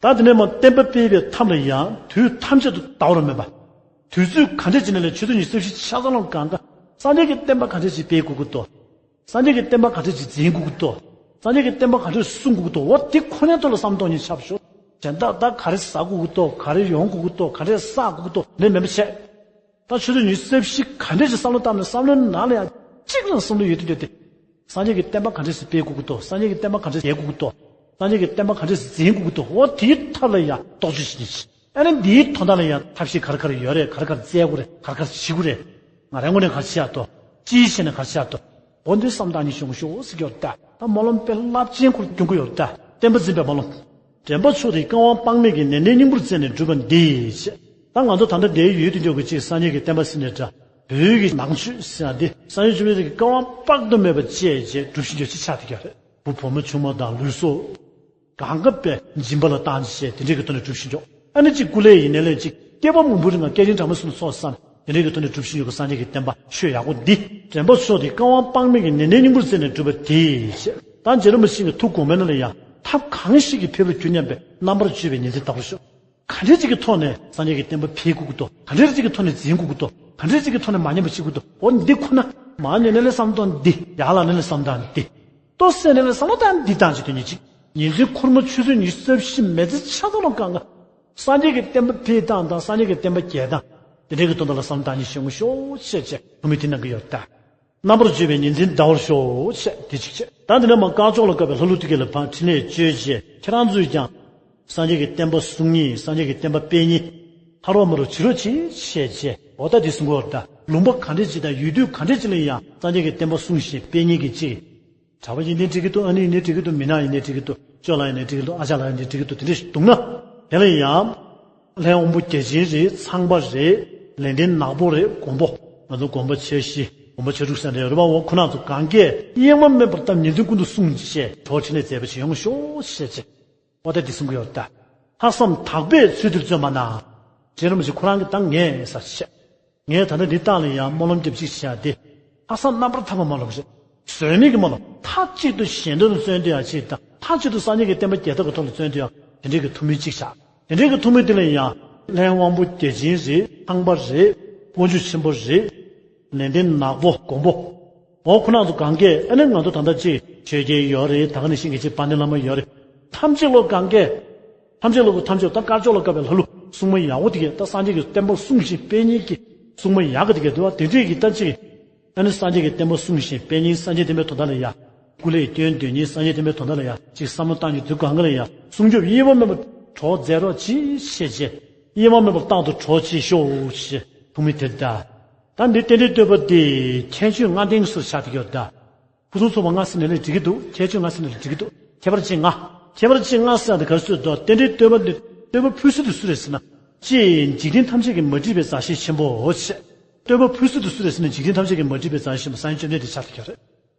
ད་དེ་ནས་མ་བསྟན་པ་སྤེལ་བའི་ཐབས་ལ་ཡང་དུས་ཐམས་ཅད་དུ་ཟླ་བར་སྨོན་པ། དུས་ཚོད་ག་འདྲས་ཅིག་ནས་ལས་ཆུ་ཚོད་ཉི་ཤུ་རྩ་བཞི་ཆ་ཚང་ལ་གང་ག་སངས་རྒྱས་ཀྱི་བསྟན་པ་ག་འདྲས་ཅིག་སྤེལ་དགོས་ཀྱི་འདུག་སངས་རྒྱས་ཀྱི་བསྟན་པ་ག་འདྲས་ཅིག་འཛིན་དགོས་ཀྱི་འདུག་སངས་རྒྱས་ཀྱི་བསྟན་པ་ག་འདྲས་སྲུང་དགོས་ཀྱི་འདུག་འོ་དེ་ཁོ་ནའི་ཐོག་ལ་བསམ་གཏོང་ཉིད་ཆགས་ཤོག་གཞན་དག་ད་ག་རེ་ཟ་དགོས་ཀྱི་འདུག་ག་རེ་ཡོང་དགོས་ཀྱི་འདུག་ག་འདྲས་བསགས་དགོས་ཀྱི་འདུག་ནས་མེད་པ་བྱས། ད་ཆུ་ཚོད་ཉི་ཤུ་རྩ་བཞི་ག་འདྲས་ཅིག་བསམ་བློ་བཏང་ནས་བསམ་བློའི་ནང་ལ་ཡང་གཅིག་ལ་བསམ་བློ་ཡོད་དུས་ཡོད་དེ། སངས་རྒྱས་ཀྱི་བསྟན་པ་ག་འདྲས་སེ་སྤེལ་དགོས་ཀྱི་འདུག་སངས་རྒྱས་ཀྱི་བསྟན་པ་ག་འདྲས་སེ་རྒྱས་དགོས་ཀྱི་འདུག་སངས་རྒྱས་ཀྱི་བསྟན་པ་ག་འདྲས་སེ་འཛིན་དགོས་ཀྱི་འདུག་འོ་དེའི་ཐབས་ལ་ཡང་རྟོག་དཔྱོད་བྱེད་ཉིད། ཨ་ནི་འདིའི་དོན་དག་ལ་ཡང་ཐབས་ཤེས་ག་རེ་ག་རེ་ཡོད་རེད། ག་རེ་ག་རེ་བཙལ་དགོས་རེད། ག་རེ་ག་རེ་བྱེད་དགོས་རེད། ང་རང་ངོས་ནས་ག་རེ་བྱེད་ཡག་འདུག་ཅིའི་ཕྱིར་ནས་ག་རེ་བྱེད་ཡག་འདུག་འོ་འདི་བསམ་བཏང་ཉིད་བྱུང་ཤོག་ཟེར་གྱི་ཡོད་ད། ད་སྨོན་ལམ་དཔེ་རླབས་ཆེན་ཁོར་སྐྱོན་གྱི་ཡོད་ད། བསྟན་པ་འཛིན་པའི་སྨོན་ལམ། དྲན་པ་མཆོག་དེ་བསྐལ་པ་དཔག་མེད་ཀྱི་ནན་ཏན་སྙིང་པོར་བརྩེ་ནས་བསྒྲུབས་པ་འདི་ཞེས། ད་ང་ཚོ་ད་ལྟ་འདིའི་ཡུལ་དུ་འཇོག་གི་ཅིག་སངས་རྒྱས་ཀྱི་བསྟན་པ་ཟེར་ནས་འདྲ། བོད་ཀྱི་ནང་ཆོས་ཟེར་ཡག་འདི་སངས་རྒྱས་བཅོམ་ལྡན་འདས་ཀྱིས་བསྐལ་པ་དཔག་ཏུ་མེད་པ་བཅད་བྱས་བསྒྲུབས་བཞིན་ཡོད་ཅེས་ཆགས་བསྡད་ཀྱི་ཡོད་རེད། བུ་བུ་མོ་ཆུང་མ་དང་ལུས་སྲོག་གང་ག་པའི་སྦྱིན་པ་ལ་བཏང་བྱས་དེ་འདྲའི་གི་ཐོག་ནས་སྒྲུབ་བཞིན་འཇོག་ཨ་ནི་གཅིག་སྐུ་ལས་ཡིན་ནའི་ལས་གཅིག་བསྐལ་པ་མང་པོའི་རིང་ལ་སྐྱེ་རིང་གྲངས་མེད་གསུམ་ལ་ཚོགས་བསམ་དེ་འདྲའི་གི་ཐོག་ནས་སྒྲུབ་བཞིན་ཡོད་པའི་སངས་རྒྱས་ཀྱི་བསྟན་པ་ཆོས་ཡག་པོ་འདི། དྲན་པ་མཆོག་དེ་བསྐལ་པ་དཔག་མེད་ཀྱི་ནན་ཏན་སྙིང་པོར་བརྩེ་ནས་བསྒྲུབས་པ་དེ་ཞེས། ད་རྗེ་རིན་པོ་ཆེ་གི་ཐུགས་དགོངས་མའི་ནང་ལ་ཡང་ཐབས་གང་ཞིག་གིས་ཕེབས་རུང་འགྱུར་སྙམ་པའི་རྣམ་པར་དཔྱོད་པའི་ཉིན་མཚན་ལྡང་བར་ཤོག་ག་འདྲས་ཅིག་གི་ཐོག་ནས་སངས་རྒྱས་ཀྱི་བསྟན་པ་འཕེལ་དགོས་ཀྱི་འདུག་ག་འདྲས་ཅིག་གི་ཐོག་ནས་འཛིན་དགོས་ཀྱི་འདུག་ག་འདྲས་ཅིག་གི་ཐོག་ནས་མ་ཉམས་པ་བྱེད་དགོས་འདུག་འོ་འདི་ཁོ་ན་མར་ཉོན་ནས་ལས་བསམ་སྟངས་འདི་ཡར་ལངས་ནས་ལས་བསམ་སྟངས་འདི། ལྟོ་བསད་ནས་ལས་བསམ་བློ་བཏང་འདི་བཏང་བྱེད་དོན་ཉིད་ཅིག་ཉིན་མཚན་ཁོར་མོ་ཆུ་ཚོད་ཉི་ཤུ་རྩ་བཞི་མི་ཚེ་ཆ་ཚང་ལ་གང་ག་སངས་རྒྱས་ཀྱི་བསྟན་པ་འཕེལ་སྟངས་དང་སངས་རྒྱས་ཀྱི་བསྟན་པ་རྒྱས་སྟངས་དེ་འདྲའི་གི་དོན་དག་ལ་བསམ་བློ་བཏང་ཉིད་བྱུང་ཤོག་ཅེས་བྱས་ཐུགས་སྨོན་དེ་གནང་གི་ཡོད་ད། རྣམ་པར་དཔྱོད་པའི་ཉིན་མཚན་ལྡང་བར་ཤོག་ཅེས་དེ་གཅིག་བྱས། ད་འདི་ནས་མར་དཀར་ཕྱོགས་ལ་བཀོད་པའི་ལྷ་ཀླུ་དེ་གས་ལ་ཕར་ཕྲིན་ལས་བཅོལ་བྱས་ཁྱེད་རང་ཚོས་ཀྱང་ སངས་རྒྱས་ཀྱི་བསྟན་པ་སྲུང་མཁན། སངས་རྒྱས་ཀྱི་བསྟན་པ་སྤེལ་མཁན། ཕ་རོལ་མ་རུ་བྱི་རོ་ཆེ་ཆེ་ཆེ། འོ་ད་འདི་གསུང་གི་ཡོད་རེད་ད། ལུང་པ་ག་འདྲ་ཅིག་དང་ཡུལ་དུས་ག་འདྲ་ཅིག་ལ་ཡང་སངས་རྒྱས་ཀྱི་བསྟན་པ་སྲུང་ཞིང་སྤེལ་མཁན་གྱི་ཅིག་གྲྭ་པ་ཡིན་ནའི་འགྲིག་གི་འདུག་ཨ་ནེ་ཡིན་ནའི་འགྲིག་གི་འདུག་མི་ནག་ཡིན་ནའི་འགྲིག་གི་འདུག་ཅོ་ལགས་ཡིན་ནའི་འགྲིག་གི་འདུག་ཨ་ཅག་ལགས་ཡིན་ནའི་འགྲིག་གི་འདུག་དེ་འདྲ་ཞིག་འདུག་ན། དེ་ལ་ཡང་། ལྷའི་དབང་པོ་བརྒྱ་བྱིན་རེད། ཚངས་པ་རེད། ལེགས་ལྡན་ནག་པོ་རེད། མགོན་པོ། ང་ཚོ་མགོན་པོ་མཆེད་བཞི། མགོན་པོ་མཆེད་དྲུག་ཟེར་འདྲ་ཡོད་རེད་པ། འོ་ཁོ་རང་ཚོ་གང་གས་གཡེང་བ་མེད་པར་ད་ཉིན་མཚན་ཀུན་ཏུ་བསྲུང་བྱས་གྲོགས་ཕྲིན་ལས་མཛད་པ་ཅིག་ཡོང་ཤོག་ཞེས་བྱས། འོ་ད་འདི་གསུང་གི་ཡོད་ད། ལྷག་བསམ་དག་པས་ཚུལ་འདིར་བརྩོན་པ་ན། རྗེ་རིན་པོ་ཆེ་ཁོ་རང་གིས་ད་ངས་ཟེར་བཤད། ངས་ད་ལྟ་འདི་བཏང་ལ་ཡང་སྨོན་ལམ་རྒྱབ་ཅིག་བྱས་ཏེ། ལྷག་བསམ་རྣམ་པར་དག་པ་སྨོན་ལམ་རེད། ཟོལ་མེད་ཀྱི་སྨོན་ལམ། མཐའ་གཅིག་ཏུ་གཞན་དོན་ལ་བརྩོན་དུ་ཡང་ཅིག་དང་མཐའ་གཅིག་ཏུ་སངས་རྒྱས་ཀྱི་བསྟན་པ་རྒྱས་ཐབས་ཀྱི་ཐོག་ལ་བརྩོན་དུ་ཡང་དེ་འདྲའི་གི་ཐུགས་སྨོན་གཅིག་བཞག་དེ་འདྲའི་གི་ཐུགས་སྨོན་དེ་ལ་ཡང་ལྷའི་དབང་པོ་བརྒྱ་བྱིན་རེད། ཚངས་པ་རེད། དབང་ཕྱུག་ཆེན་པོ་རེད། ལེགས་ལྡན་ནག་པོ་མགོན་པོ། འོ་ཁོ་རང་ཚོ་གང་གས་ཨ་ནི་ང་ཚོ་ད་ལྟ་ཅིག་ཆོས་རྒྱལ་ཡོད་རེད། ད་ག་ནང་བཞིན་གྱི་ཅིག་དཔལ་ལྡན་བླ་མ་ཡོད་རེད། ཐམས་ཅད་ལོ་གང་གས། ཐམས་ཅད་ལོ་གི་ཐམས་ཅད་ད་དཀར་ཕྱོགས་ལ་བཀའ་བའི་ལྷ་ཀླུ་སྲུང་མ་ཡག་པོ་དེ་གས་ད་སངས་རྒྱས་ཀྱི་བསྟན་པ་སྲུང་ཞིང་སྤེལ་མཁན་གྱི་སྲུང་མ་ཡག་གི་དེ་གས་འདུག་བ། དེ་འདྲས་ཀྱི་ད་ཅིག་ཨ་ནི་སངས་རྒྱས་ཀྱི་བསྟན་པ་སྲུང་ཞིང་སྤེལ་མཁན་སངས་རྒྱས་བསྟན་པའི་དོན་དག་ལ་ཡ། སྐུ་ལས་བསྐྱོན་འདོད་མཁན་སངས་རྒྱས་བསྟན་པའི་དོན་དག་ལ་ཡ་ཅིག་བསམ་བློ་བཏང་རྒྱུ་དུས་གང་ག་ལ་ཡ་སྲུང་སྐྱོབ་གཡེང་བ་མེད་པར་གྲོགས་མཛད་རོགས་གྱིས་ཞེས་བྱས། གཡེང་བ་མེད་པར་རྟག་ཏུ་གྲོགས་བྱེད་ཤོག་ཞེས་ཐུགས་སྨོན་དེ་ད། ད་འདི་རྟེན་འབྲེལ་བསྟོད་པ་འདི་ཁྱད་ཆོས་ལྔ་ལྡན་གྱི་སུ་ཆགས་བསྡད་ཡོད་ད། ཕུན་སུམ་ཚོགས་པ་ལྔ་ཟེར་ནས་ལས་འགྲིག་གི་འདུག་ཁྱད་ཆོས་ལྔ་ཟེར་ནས་ལས་འགྲིག་གི་འདུག་ཁྱད་པར་ཅན་ལྔ། ཁྱད་པར་ཅན་ལྔ་ཟེར་ཡག་དེ་ག་རེ་ཟེར་དུས་རྟེན་འབྲེལ་བསྟོད་པ་འདི་བསྟོད་པ་ཕུལ་སྲོལ་དེ་སུ་རེད་ཟེར་ན། ཅེས་འཇིག་རྟེན་ཐམས་ཅད་ཀྱིས་མ་བསྒྲིབས་པའི་མཛའ་བཤེས་ཆེན་པོ་ཞེས། བསྟོད་པ་ཕུལ་སྲོལ་དེ་སུ་རེད་ཟེར་ན་འཇིག་རྟེན་ཐམས་ཅད་ཀྱིས་མ་བསྒྲིབས་པའི་མཛའ་བཤེས་ཆེན་པོ་སངས་རྒྱས་བཅོམ་ལྡན་འདས་ཆགས་བསྡད་ཡོད་རེད།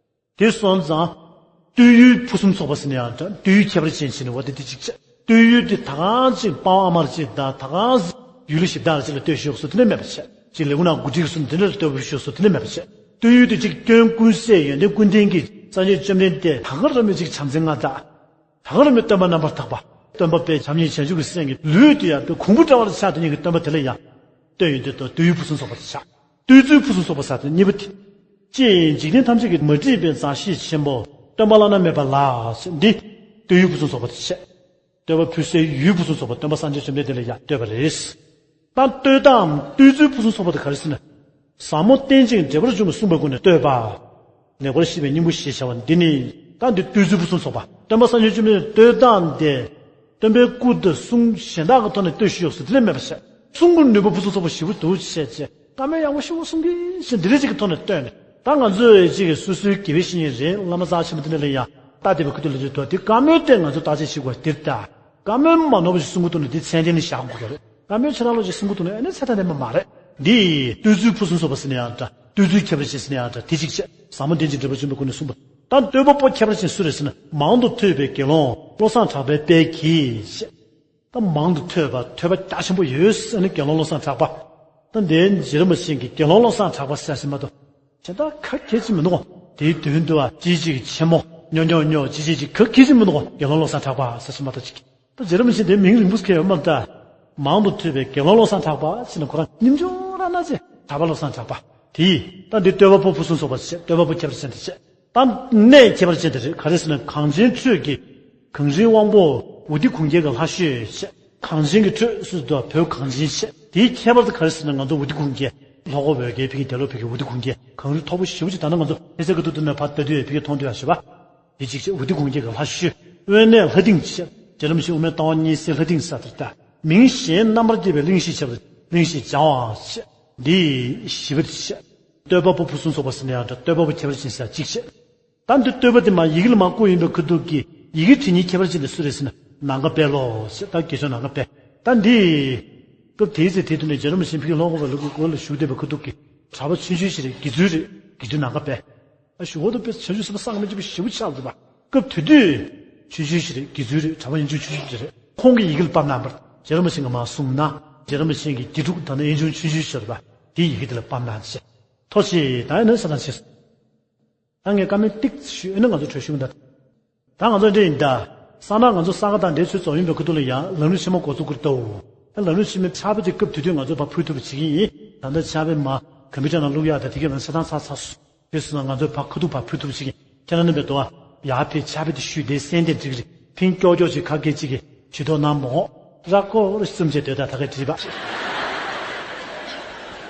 དེ་སོང་ཙང་། བསྟོད་ཡུལ་ཕུན་སུམ་ཚོགས་པ་ཟེར་ན་ཡང་འདྲ། བསྟོད་ཡུལ་ཁྱད་པར་ཅན་ཟེར་ན་འོ་དེ་དེ་གཅིག་བྱས། བསྟོད་ཡུལ་དེ་ད་གང་ཅིག་དཔའ་བ་དམར་ཅིག་དང་ད་གང་ཡུལ་ལ་ཞིབ་བཏགས་ཅིག་ལ་བསྟོད་ཤོག་སོ་དེ་ནས་མེད་པ་བྱས། ཅིག་ལས་ཁུངས་ནང་འགོ་ཁྲིད་སོ་དེ་འདྲ་ལ་བསྟོད་པ་ཤོག་སོ་དེ་ནས་མེད་པ་བྱས། བསྟོད་ཡུལ་དེ་གཅིག་སྐྱོན་ཀུན་ཟད་ཡོན་ཏན་ཀུན་ལྡན་གྱི་སངས་རྒྱས་བཅོམ་ལྡན་འདས་ད་ག་རང་མོས་ཅིག་བྱམས་བརྩེ་མངའ་བདག་ད་ག་རང་མོས་སྟོན་པ་རྣམ་པར་དག་པ། སྟོན་པ་དཔལ་བྱམས་སྙིང་རྗེ་བྱང་ཆུབ་ཀྱི་སེམས་ཀྱི་ལུས་དེ་ཡང་དཔེ་གོང་བུ་འདྲ་བར་ཆགས་དེ་ཉིད་ཀྱི་སྟོན་པ་དེ་ལ་ཡང་། བསྟོད་ཡུལ་དེ་དང་བསྟོད་ཡུལ་ཕུན་སུམ་ཚོགས་པ་དེ་ཆགས། བསྟོད་ཚུལ་ཕུན་སུམ་ཚོགས་པ་ཟེར་དེ་གཉིས་པོ་དེ། ཅེས་འཇིག་རྟེན་ཐམས་ཅད་ཀྱིས་མ་བསྒྲིབས་པའི་མཛའ་བཤེས་ཆེན་པོ་སྟོན་པ་བླ་ན་མེད་པ་ལ་ཟེར་འདི། བསྟོད་ཡུལ་ཕུན་སུམ་ཚོགས་པ་དེ་བྱས། བསྟོད་པ་ཕུལ་སའི་ཡུལ་ཕུན་སུམ་ཚོགས་པ་སྟོན་པ་སངས་རྒྱས་བཅོམ་ལྡན་འདས་ལ་ཡང་བསྟོད་པ་རེད། ད་བསྟོད་སྟངས་བསྟོད་ཚུལ་ཕུན་སུམ་ཚོགས་པ་དེ་ག་རེ་ཟེར་ན། ཟབ་མོ་རྟེན་ཅིང་འབྲེལ་པར་འབྱུང་བའི་གསུངས་པའི་སྒོ་ནས་བསྟོད་པ། ལེགས་པར་བཤད་པའི་སྙིང་པོ་ཞེས་བྱ་བ་འདི་ནི། ད་འདི་བསྟོད་ཚུལ་ཕུན་སུམ་ཚོགས་པ། སྟོན་པ་སངས་རྒྱས་བཅོམ་ལྡན་འདས་བསྟོད་སྟངས་དེ། སྟོན་པའི་སྐུ་དང་གསུང་གཞན་དག་གི་ཐོག་ནས་བསྟོད་ཞུ་ཡོད་སོ་དེ་ལས་མེད་པ་བྱས། གསུང་གི་ནུས་པ་ཕུན་སུམ་ཚོགས་པ་ཞེ་པོ་འདུག་བྱས་བྱས། བཀའ་མོལ་ཡག་པོ་ཞེ་པོ་གསུང་གི་ཞེས་འདི་རེ་ཅིག་གི་ཐོག་ནས་བསྟོད་ནས། ད་ང་ཚོས་ཅིག་གི་སོ་སོའི་དགེ་བའི་བཤེས་གཉེན་རེད། བླ་མ་རྩ་ཆེན་པོ་དེ་འདྲ་ལ་ཡང་ལྟ་བསྡད་པའི་ཁུ་ཏུ་ལ་ཅིག་ཐོག་དེ་བཀའ་མོལ་དེ་ང་ཚོ་བརྟག་དཔྱད་བྱེད་དགོས་དེ་ལྟ། བཀའ་མོལ་མ་ནོར་བ་ཞིག་གསུང་གི་འདུག་ན་དེ་ཚད་ལྡན་ནི་བཞག་དགོས་ཀྱི་རེད། བཀའ་མོལ་ཆེ་ནང་ལོགས་ཅིག་གསུང་གི་འདུག་ན་ཨ་ནི་ཚད་ལྡན་ལྡན་པ་མ་རེད། འདི་ཡིས་བསྟོད་ཚུལ་ཕུན་སུམ་ཚོགས་པ་ཟེར་ན་ཡང་འདྲ། བསྟོད་ཚུལ་ཁྱད་པར་ཅན་ཟེར་ན་ཡང་འདྲ། དེ་གཅིག་བྱས། ཟབ་མོ་རྟེན་ཅིང་འབྲེལ་པར་འབྱུང་བའི་སྒོ་ནས་གསུངས་པ། ད་བསྟོད་པ་པོ་ཁྱད་པར་ཅན་སུ་རེད་ཟེར་ན་མང་དུ་ཐོས་པའི་དགེ་སློང་བློ་བཟང་གྲགས་པའི་དཔལ་གྱིས་བཤད། ད་མང་དུ་ཐོས་པ་ཐོས་པ་རྒྱ་ཆེན་པོ་ཡོད་ཟེར་ནས་དགེ་སློང་བློ་བཟང་གྲགས་པ། ད་འདིའི་རྗེ་རིན་པོ་ཆེ་གིས་དགེ་སློང་བློ་བཟང་གྲགས་པ་ཟེར་ཟེར་མ་གཏོགས། དེ་ད་ག་གལ་ཆེ་མི་འདུག་དེའི་དོན་དུ་བ་ཅི་ཅིག་ཆེན་མོ་ཉོ་ཉོ་ཉོ་ཅི་ཅི་ཅིག་ག་གལ་ཆེ་མི་འདུག་དགེ་སློང་བློ་བཟང་གྲགས་པ་ཟེར་ཟེར་མ་གཏོགས་ཅིག་ད་རྗེ་རིན་པོ་ཆེ་དེ་མིང་རིང་པོ་ཟེར་ཡོད་མ་རེད་ད། མང་དུ་ཐོས་པའི་དགེ་སློང་བློ་བཟང་གྲགས་པ་ཟེར་ན་ཁོ་རང་ཉམ་ཆུང་རང་ན་ཆེ་གྲགས་པ་བློ་བཟང་གྲགས་པ། དེས་ད་འདི་བསྟོད་པ་པོ་ཕུན་སུམ་ཚོགས་པ་བྱས། བསྟོད་པ་པོ་ཁྱད་པར་ཅན་དེ་བྱས། ད་གནས་ཁྱད་པར་ཅན་དེ་རེད། ག་རེ་ཟེར་ན་གངས་ཅན་ཁྲོད་ཀྱི་གངས་རིའི་དབང་པོ་ཨོ་ཏི་གུང་རྒྱལ་གྱི་ལྷ་བཤོས་བྱས། གངས་ཅན་གྱི་ཁྲོད་སུ་དུ་བོད་གངས་ཅན་བྱས། དེའི་ཁྱད་པར་དུ་ག་རེ་ཟེར་ན་ང་ཚོ་ཨོ་ཏི་གུང་རྒྱལ་ལྷོ་ཁ་བོད་རྒྱལ་ཕ་གི་རྒྱལ་ལོ་ཕ་གི་ཨོ་ཏི་གུང་རྒྱལ་གངས་རི་མཐོ་པོ་ཞེ་པོ་ཅིག་ད་ནི་ང་ཚོ་ལྷ་ས་ཁ་ཐུག་ཏུ་ནས་ཕར་ལྟ་དུས་ཡོད་ཕ་གི་མཐོང་དུ་ཡོད་ཞེས་པ། དེ་གཅིག་བྱས། ཨོ་ཏི་གུང་རྒྱལ་གྱི་ལྷ་བཤོས། དབེན་གནས་ལྷ་སྡིངས་བྱས། རྗེ་རིན་པོ་ཆེ་དབུ་མའི་ལྟ་བ་གཉིས་གསལ་ལྷ་སྡིངས་ཟེར་དེ་ལྟ། མིང་གཞན་རྣམ་པར་རྒྱས་པའི་གླིང་བཞི་ཁྱབ་གླིང་བཞི་སྦྱང་བ་བྱས། འདི་བཞི་པ་དེ་བྱས། བསྟོད་པ་པོ་ཕུན་སུམ་ཚོགས་པ་ཟེར་ན་ཡང་འདྲ། བསྟོད་པ་པོ་ཁྱད་པར་ཅན་ཟེར་གཅིག་བྱས། ད་འདི་བསྟོད་པ་དེ་མ་ཡི་གེ་ལ་མ་བཀོད་ཡིན་པའི་ཁ་ཐུག་གི་ཡི་གེ་དེ་གཉིས་ཁྱད་པར་ཅན་དེ་སུ་རེད་ཟེར་ན་ནམ་མཁའ་དཔལ་ལོ་ཞེས། ད་དགེ་སྦྱོང་ནམ་མཁའ་དཔལ། ད་འདི། སྐབས་དེའི་ཚེ་དེ་དུས་ནས་རྗེ་རིན་པོ་ཆེ་ཕ་གི་ལྷོ་ཁ་བོད་ལ་སྐུ་སྒོ་ལ་བཞུགས་བསྡད་པའི་ཁ་ཐུག་གི་གྲྭ་པ་ཆུང་ཆུང་ཞིག་རེད། དགེ་ཚུལ་རེད། དགེ་ཚུལ་ནམ་མཁའ་དཔལ། ཨ་ཞུ་བ་དུ་དཔེ་ཆུང་ཆུང་སེམས་པ་བསམ་མི་ཁྱབ་པ་ཞེ་པོ་ཆགས་འདུག་པ། སྐབས་དེ་དུས་ཆུང་ཆུང་ཞིག་རེད། དགེ་ཚུལ་རེད། གྲྭ་པ་ཡིན་ཆུང་ཆུང་ཞིག་རེད། ཁོང་གིས་ཡི་གེ་ལ་ཕབ་གནང་བར་རྗེ་རིན་པོ་ཆེ་གིས་མར་གསུངས་ན་རྗེ་རིན་པོ་ཆེ་གིས་དགེ་ཕྲུག་ད་ནི་གཡས་འཇུག་ཆུང་ཆུང་ཞིག་རེད་པ། དེའི་ཡི་གེ་དེ་ལ་ཕབ་གནང་བྱས། ཐུགས་རྗེ་ཆེ། ད་ཡིན་ན་ས་དང་ཆེ། ད་ངས་བཀའ་མོལ་ཏིག་ཞུས་ཨེ་ན་ང་ཚོ་གྲོས་ཞུ་གི་འདུག་ད་ང་ཚོ་འདྲ་ཡིན་ད། སང་ན་ང་ཚོ་ས་ག་དང་འདྲའི་ཚོད་རྫོགས་ཡིན་པའི་ཁ་ཐུག་ལ་ཡང་ལམ་རིམ་ཆེན་མོ་འགོ་ཚུགས་ཀྱི་འདུག་ད་ལམ་རིམ་ཆེན་མོའི་ཕྱག་དཔེ་དེ་སྐབས་དེ་དུས་ང་ཚོས་ཕར་ཕུལ་ཐུབ་པ་བྱེད་ཀྱི་ཡིན། ད་ལྟ་ཕྱག་དཔེ་མར་ཀམ་པུ་ཊར་ནང་བླུགས་ཡག་ད་དེ་གའི་ནང་ཆ་ཚང་ཚར་ཚར་སོང་། དེ་སོང་ན་ང་ཚོས་ཕར་ཁ་ཐུག་ཕར་ཕུལ་ཐུབ་པ་བྱེད་ཀྱི་ཡིན། ཁྱེད་རང་རྣམ་པས་དོ་ཡག་ཕེ་ཕྱག་དཔེ་དེ་ཞུས་ཏེ་གསན་ཏེ་འགྲིག་རེད། ཕིང་ཀྱོག་ཀྱོག་ཅིག་ཁ་སྐད་ཅིག་གིས་ཇུས་གཏོགས་གནང་མོ། ར་ཀོ་ར་གསུམ་བྱས་དེ་ད་ད་གའི་བྲིས་པ།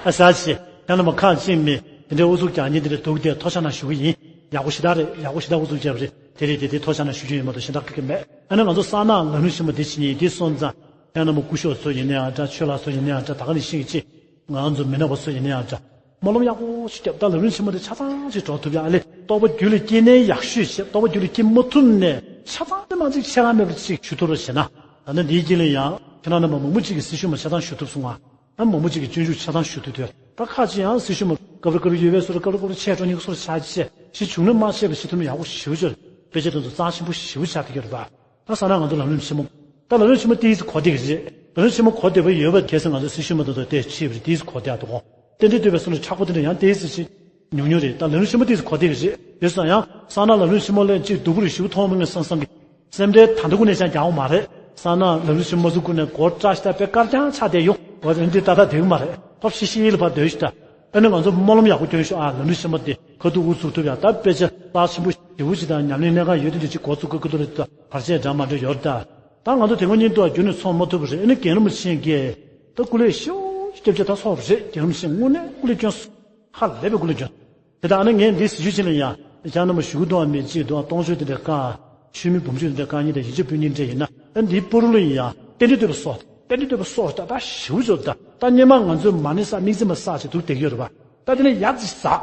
ཨ་ཟ་ཞེས་ཁྱེད་རྣམ་པ་ཁག་ཅིག་མི་དེ་འདྲའི་ཨུ་ཚུགས་རྒྱག་མཁན་དེ་འདྲ་འདུག་སྟེ་ཐུགས་ཆ་ནང་ཞུ་གི་ཡིན། ཡག་པོ་ཞེ་དྲག་རེད། ཡག་པོ་ཞེ་དྲག་ཨུ་ཚུགས་བྱས་པ་རེད། དེ་རེད། དེ་དེ་ཐོག་ཆ་ན་ཞུ་རྒྱུ་ཡོད་མ་གཏོགས་གཞན་དག་གི་མེད། ཨ་ནི་ང་ཚོ་ས་ནག་ལམ་རིམ་ཆེན་མོ་འདི་བྱེད་མཁན་འདི་སོང་ཙང་། ཁྱེད་རྣམ་པ་སྐུ་ཞབས་ཚོ་ཡིན་ན་ཡང་འདྲ། ཆོས་ལགས་ཚོ་ཡིན་ན་ཡང་འདྲ། ད་ག་ནས་ཤེས་ཀྱི། ང་ཚོ་མི་ནག་པ་ཚོ་ཡིན་ན་ཡང་འདྲ། སྨོན་ལམ་ཡག་པོ་ཞིག་བརྒྱབ། ད་ལམ་རིམ་ཆེན་མོ་འདི་ཆ་ཚང་ཞིག་འགྲོ་ཐུབ་ཡག་ལས། རྟོགས་པ་རྒྱུད་ལ་སྐྱེས་ནའི་ཡག་ཤོས་བྱས། རྟོགས་པ་རྒྱུད་ལ་སྐྱེ་མ་ཐུབ་ནའི་ཆ་ཚང་དེ་མ་གཅིག་ཆད་ལྷག་མེད་པར་ཅིག་ཞུ་ཐུབ་རོགས་བྱས་ན། ད་ནི་འདིའི་རྗེས་ལ་ཡང་ཁྱེད་རང་རྣམ་པ་མང་པོ་ཅིག་གིས་སྲི་ཞུ་མ་ཆ་ཚང་ཞུ་ཐུབ་སོང་ང་། ཨ། མང་པོ་ཅིག་གིས་སྤྱོད་འཇུག་ཆ་ཚང་ཞུ་ཐུབ་ཐུབ། ད་ཁ་ཅིག་ཡང་སྲི་ཞུ་མ་སྐབས་རེ་སྐབས་རེ་ཡོད་པའི་སོ་རེ། སྐབས་རེ་སྐབས་རེ་ཆད་འགྲོ་ཉེན་ཁ་སོ་རེ་ཆགས་ཆེ་ཞིག་བྱུང་ན་མ་ཆད་པ་ཞིག་ཐུབ་ན་ཡག་པོ་ཞེ་པོ་ཅིག་རེད། དཔེ་ཆ་དེ་ཚོ་རྩ་ཆེན་པོ་ཞེ་པོ་ཆགས་བསྡད་ཀྱི་རེད་པ། ད་ས་ནག་ང་ཚོ་ལམ་རིམ་ཆེན་མོ། ད་ལམ་རིམ་ཆེན་མོ་ཏོག་ཙམ་གོ་བདེ་གི་རེད། ལམ་རིམ་ཆེན་མོ་གོ་བདེ་བ་ཡོད་པ་གལ་སྲིད་ང་ཚོ་སྲི་ཞུ་མ་ཐུབ་ཐུབ་དེ་ཆེ་བ་རེད། ཏོག་ཙམ་གོ་བདེ་ཡག་འདུག་གོ། རྟེན་འབྲེལ་བསྟོད་པའི་སོ་ནས་མཁྲེགས་པོ་དེ་འདྲ་ཡང་ཏོག་ཙམ་ཅིག་ཉུང་ཉུང་རེད། ད་ལམ་རིམ་ཆེན་མོ་ཏོག་ཙམ་གོ་བདེ་གི་རེད། དེ་སོང་ཡང་ས་ནག་ལམ་རིམ་ཆེན་མོ་ལས་ཅིག་སྡུག་པོ་རེད། ཞུ་མཐོང་མི་ངན་བསམ་བསམ་གི། སེམས་ཁྲལ་ད་ལྟ་ཀུན་ནས་ཀྱང་རྒྱག་པ་མ་རེད། ས་ནག་ལམ་རིམ་ཆེན་མོ་ཚོ་ཀུན་ནས་སྒོར་བཀྲ་ཤིས་ད་དཔེ་དཀར་རྐྱང་ཆགས་བསྡད་ཡོང་། འོ་དེ་འདི་ད་ལྟ་བསྡད་ཀྱི་མ་རེད། ཕོབ་ཤི་ཤི་ཡིད་ལ་ཕར་སྡོད་ཤི་ད། ཨ་ནི་ང་ཚོ་སྨོན་ལམ་ཡག་པོ་སྐྱོན་ཤོག་ཨ། ལམ་རིམ་ཆེན་མོ་འདི་ཁ་ཐུག་འུ་ཚུགས་ཐུབ་ཡག་ད་དཔེ་ཆ་རྩ་ཆེན་པོ་ཞེ་པོ་ཅིག་དང་ཉམས་ལེན་གནད་འགག་ཡོད་དེ་འདྲ་ཅིག་འགོ་བཙུགས་དགོས་ཀྱི་འདུག་རེད། ད་བར་ཆད་འདྲ་མ་འདྲ་ཡོད་རེད་ད། ད་ང་ཚོ་དེ་སྔོན་སྙིང་སྟོབས་རྒྱུན་ནས་ཚོར་མ་ཐུབ་པ་རེད། ཨ་ནི་རྒན་རིན་པོ་ཆེ་གིས་ད་སྐུ་ལས་ཤུགས་ཆེ་རྒྱབ་ཆེ་ད་ཚོར་བ་རེད། རྒན་རིན་པོ་ཆེ་དངོས་གནས་སྐུ་ལས་སྐྱོན་སོང་། ཧ་ལས་པའི་སྐུ་ལས་སྐྱོན། དེ་ལྟར་ཨ་ནི་ངས་འདི་ཟེར་རྒྱུ་ཅི་ལ་ཡང་ཁྱེད་རྣམ་པ་ཞུ་གི་འདུག་ཨ། མི་གཅིག་འདུག་ཨ། སྟོང་མཆོད་དེ་འདྲ་བཀའ། མཆོད་མེ་འབུམ་མཆོད་དེ་འདྲ་བཀའ་ཉིད་དང་ཡིན་གཅིག་དཔོན་གཉིས་འདྲ་ཡིན་ན། ཨ་འདིའི་པུ་རུ་ལ་ཡིན་ཡང་རྟེན་འབྲེལ་བསྟོད་པ་སོགས། རྟེན་འབྲེལ་བསྟོད་པ་སོགས་ད་ད་ཞེ་པོ་ཅིག་ད། ད་སྔོན་མ་ང་ཚོས་མ་ཎི་བསགས། དམིགས་བརྩེ་མ་བསགས་བྱས་འདུག་བསྡད་ཀྱི་ཡོད་རེད་པ། ད་དེ་ནས་ཡར་ཅིག་བསགས།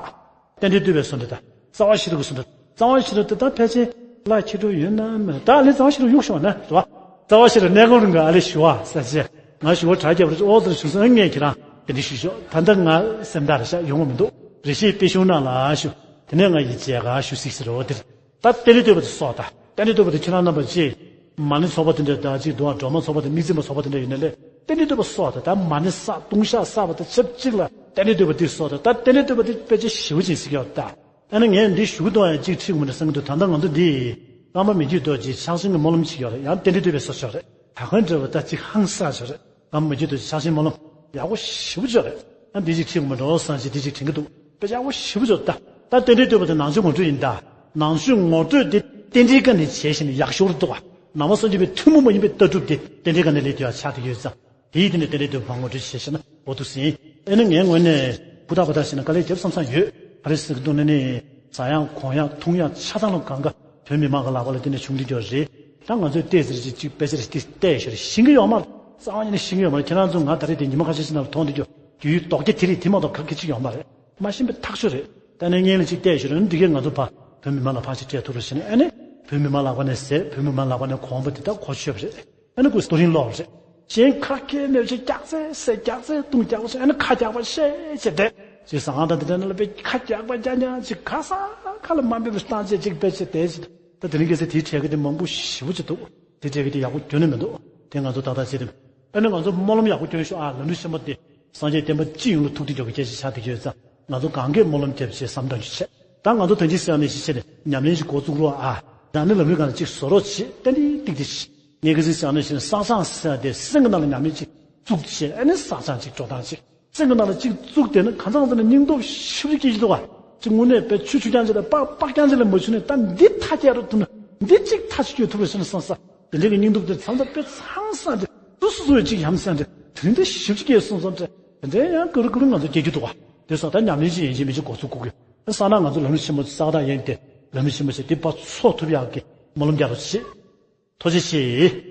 རྟེན་འབྲེལ་བསྟོད་པའི་སོགས་འདི་ད། རྩ་བ་ཤེས་རབ་ཀྱི་སོགས་འདི། རྩ་བ་ཤེས་རབ་དེ་ད་ཕལ་ཆེར་ལ་ཁྱེད་འགྲོ་ཡོད་ན་མེད་ན། ད་ཨ་ལས་རྩ་བ་ཤེས་རབ་གཡུག་ཤོག་ན་རེད་པ། རྩ་བ་ཤེས་རབ་གནས་སྐབས་རིང་གི་ཨ་ལས་ཞུ་བ་ས་ཆེ། ང་ཞུ་བ་དྲག་རྒྱབ་རེད། ཨོ་ཙི་ཞུ་སོང་། ངས་ཁྱེད་རང་དེ་འདྲ་ཞུ་ཤོག་ད་ལྟ་ང་སེམས་ཐག་རེད་ཤག་ཡོང་བ་མི་འདུག་རེ་ཞིག་དཔེ་ཤུང་ནང་ལ་ཞུ། དེ་ནས་ང་ཡི་མཇལ་ཁ་ཞུ་སྲིད་ཟེར། འོ་དེ་རེད། ད་རྟེན་འབྲེལ་བསྟོད་པ་དེ་སོགས་ད། རྟེན་འབྲེལ་བསྟོད་པ་དེ་ཁྱེད་རང་རྣམ་པ་ཅིག་མ་ཎི་ཚོགས་པ་དེ་འདྲ་ད་ཅིག་འདུག་ཨ། སྒྲོལ་མ་ཚོགས་པ་དང་དམིགས་བརྩེ་མ་ཚོགས་པ་དེ་འདྲ་ཡིན་ན་ལས། རྟེན་འབྲེལ་བསྟོད་པ་སོགས་ད། ད་མ་ཎི་བསགས། ལྟུང་བཤགས་བསགས་པ་དང་ཆབས་ཅིག་ལ་རྟེན་འབྲེལ་བསྟོད་པ་དེ་སོགས་ད། ད་རྟེན་འབྲེལ་བསྟོད་པ་དེ་དཔེ་ཆ་ཞེ་པོ་ཅིག་ཟེར་གྱི་ཡོད་ད། ཨ་ནི་ངས་འདི་ཞུ་གི་འདུག་ཨ། ཅིག་ཁྲིད་དགོས་མ་རེད་བསམ་གྱི་འདུག་ད་ལྟ་ང་ཚོ་འདི་བླ་མ་མི་བསྐྱོད་རྡོ་རྗེ་ཕྱག་ཆེན་གྱི་སྨོན་ལམ་ཅིག་ཡོད་རེད། ཡང་རྟེན་འབྲེལ་བསྟོད་པའི་སོགས་ཤོག་རེད། ད་གང་འདྲ་བ་ད་ཅིག་ཧང་སངས་ཤོག་རེད། བླ་མ་མི་བསྐྱོད་རྡོ་རྗེ་ཕྱག་ཆེན་སྨོན་ལམ་ཡག་པོ་ཞེ་པོ་ཅིག་རེད། ཨ་འདི་ཅིག་ཁྲིད་དགོས་མ་རེད་བསམ་བྱས་འདི་ཅིག་དྲན་གྱི་འདུག་དཔེ་ཡག་པོ་ཞེ་པོ་ཅིག་རེད་ད། ད་རྟེན་འབྲེལ་བསྟོད་པ་དེ་ནང་ཆོས་ངོ་སྤྲོད་ཡིན་ད། ནང་ཆོས་ངོ་སྤྲོད་དེ་རྟེན་འབྲེལ་སྒང་ནས་བྱས་ཤིང་ཡག་ཤོས་རེད་འདུག་བ། ནང་པ་སངས་རྒྱས་པའི་ཐུན་མོང་མ་ཡིན་པའི་ལྟ་གྲུབ་དེ་རྟེན་འབྲེལ་སྒང་ནས་ལས་དེ་ཡག་ཆགས་བསྡད་ཡོད་ཙང་། དེའི་སྟེང་ནས་རྟེན་འབྲེལ་བསྟོད་པ་ངོ་སྤྲོད་བྱས་ཤེ་ན་འོ་འདུག་ཟིན། ཨེ་ནི་ངའི་ངོས་ནས་ཧུར་ཐག་པ་ཐག་བྱས་ན་དཀའ་ལས་རྒྱབ་བསམ་བསམ་ཡོད། ག་རེ་ཟེར་གྱི་འདུག་ན་ནི། ཟ་ཡག་གོན་ཡག་འཐུང་ཡག་ཆ་ཚང་ལ་གང་ག་བོད་མི་མང་གི་ལག་པ་ལ་དེ་ནས་བྱུང་བསྡད་ཡོད་རེད། ད་ང་ཚོས་བལྟས་ཟེར་ཅིག་ཅིག་དཔེ་ཆ་རེ་ཏིག་བལྟས་ཞོར་ཤེས་ཀྱི་ཡོད་མ་རེད། རྩ་བ་ཉིད་ནས་ཤེས་ཀྱི་ཡོད་མ་རེད། ཁྱེད་རང་ཚོ་ང་ད་རེས་དེ་ཉི་མ་ཁ་ཤས་ཤིག་ནང་ལ་མཐོང་བསྡད་ཡོད། རྒྱུ་ཡུལ་རྡོག་རྒྱ་དེ་རེད། དེ་མ་གཏོགས་ག་གེ་ཅིག་ཡོད་མ་རེད། མ་ཤེས་པའི་ཐག་ཆོད་རེད། ད་ནས་སྔོན་ལ་ཅིག་བལྟས་ཞོར་འདི་གས་ང་ཚོ་ཕར་བོད་མི་མང་ལ་ཕར་ཅིག་སྤྲད་ཐུབ་རེད་ཟེར་ནས། ཨ་ནི་བོད་མི་མང་ལག་པ་ནས་ཟས། བོད་མི་མང་ལག་པ་ནས་གོན་པ་དེ་དག་གོ་ཆོད་པ་རེད། ཨ་ནི་ཁོས་རྡོ་རིང་ལོག་རེད། གཞན་ཁ་སྐད་མེད་ཅིག་རྒྱག་ཚད་ཟས། རྒྱག་ཚད་བཏུང་། རྒྱག་ཚད། ཨ་ནི་ཁ་རྒྱག་པ་བཤད་བྱས་བསྡད་ཅིག་ཟ་ཁང་དང་དེ་འདྲ་ནང་ལ་དཔེ་ཁ་རྒྱག་པ་རྒྱག་མཁན་ཅིག་ག་ས་ག་ལ་དམའ་འབེབས་བཏང་བྱས་ཅིག་དཔེ་བྱས་བསྡད་ཅིག་ད་དེ་རིང་ཁ་སང་དེའི་འཕྲད་མཁན་དེ་མང་པོ་ཞེ་པོ་ཅིག་འདུག་དེ་འཕྲད་མཁན་དེ་ཡག་པོ་ཁྱོན་ནས་མི་འདུག་དེ་ང་ཚོ་ཏག་ཏག་བྱས་ཏེ། ཨ་ནི་ང་ཚོ་སྨོན་ལམ་ཡག་པོ་སྐྱོན་ཤོག་ཨ། ལམ་རིམ་ཆེན་མོ་དེ་སངས་རྒྱས་བསྟན་པ་སྤྱི་ཡོངས་ལ་ཐུགས་བདེ་འཇོག་གི་སྐད་ཆ་ཆགས་བསྡད་ཀྱི་ཡོད་ཙང་། ང་ཚོ་གང་གས་སྨོན་ལམ་བརྒྱབ་བྱས་བསམ་གཏོང་ཞིག་བྱས། ད་ང་ཚོ་ད་ཅི་སེམས་ནས་ཞིག་བྱས་ནས་ཉམས་ལེན་ཞིག་འགོ་བཙུགས་རོགས་ཨ། ད་ནི་ལམ་རིམ་སྒང་ལ་ཅིག་བཟོ་རོགས་བྱེད། ཏན་ཏིག་ཏིག་ཏིག་བྱེད། ངས་ག་ཚོད་བསམ་ན་ཞིག་བསགས་སྦྱང་ཟེར་ཡ་དེ་སེམས་ཀྱི་ནང་ལ་ཉམས་ལེན་ཅིག་བཙུགས་བྱས། ཨ་ནི་བསགས་སྦྱང་ཅིག་འགྲོ་སྟངས་ཅིག་སེམས་ཀྱི་ནང་ལ་ཅིག་བཙུགས་བསྡད་ན་གང་ཚང་ཚང་ནས་སྙིང་སྟོབས་ཞེ་པོ་ཅིག་སྐྱེ་གི་འདུག་ག་ཅིག་དངོས་གནས་དཔེ་ཆུ་ཆུ་རྐྱང་ཅིག་ལ་པགས་པགས་རྐྱང་ཅིག་ལ་མ་ཆུ་ནས། ད་འདི་མཐའ་རྒྱག་རུ་ཐུབ་ན། འདི་གཅིག་མཐའ་ཅིག་སྐྱོད་ཐུབ་རེད་ཟེར་ན་བསམ་ས། དེ་འདྲའི་གི་སྙིང་སྟོབས་དེ་ཚང་ཚང་དཔེ་ཚང་ས་འདྲ། སོ་སོ་སོ་ཡི་གཅིག་ཡ་མཚན་འདྲ། དེ་རིང་འདི་ཞེ་པོ་ཅིག་སྐྱེས་སོང་ཙང་འདྲ། དེ་འདྲའི་ཡང་ཀུ་རུ་ཀུ་རུ་ང་ཚོ་སྐྱེ་རྒྱུ་འདུག་ག་དེ་སོགས་ད་ཉམས་ལེན་ཅིག་ཡིན་གཅིག་མིན་གཅིག་འགོ་ཚུགས་དགོས་ཀྱི། ས་ནག་ང་ཚོ་ལམ་རིམ་ཆེན་མོ་བསགས་སྟངས་ཡིན་ཏེ། ལམ་རིམ་ཆེན་མོ་ཞིག་འདི་ཕར་ཚུགས་ཐུབ་ཡག་གི་སྨོན་ལམ་རྒྱག་རོགས་བྱེད། ཐུགས་རྗེ་ཆེ།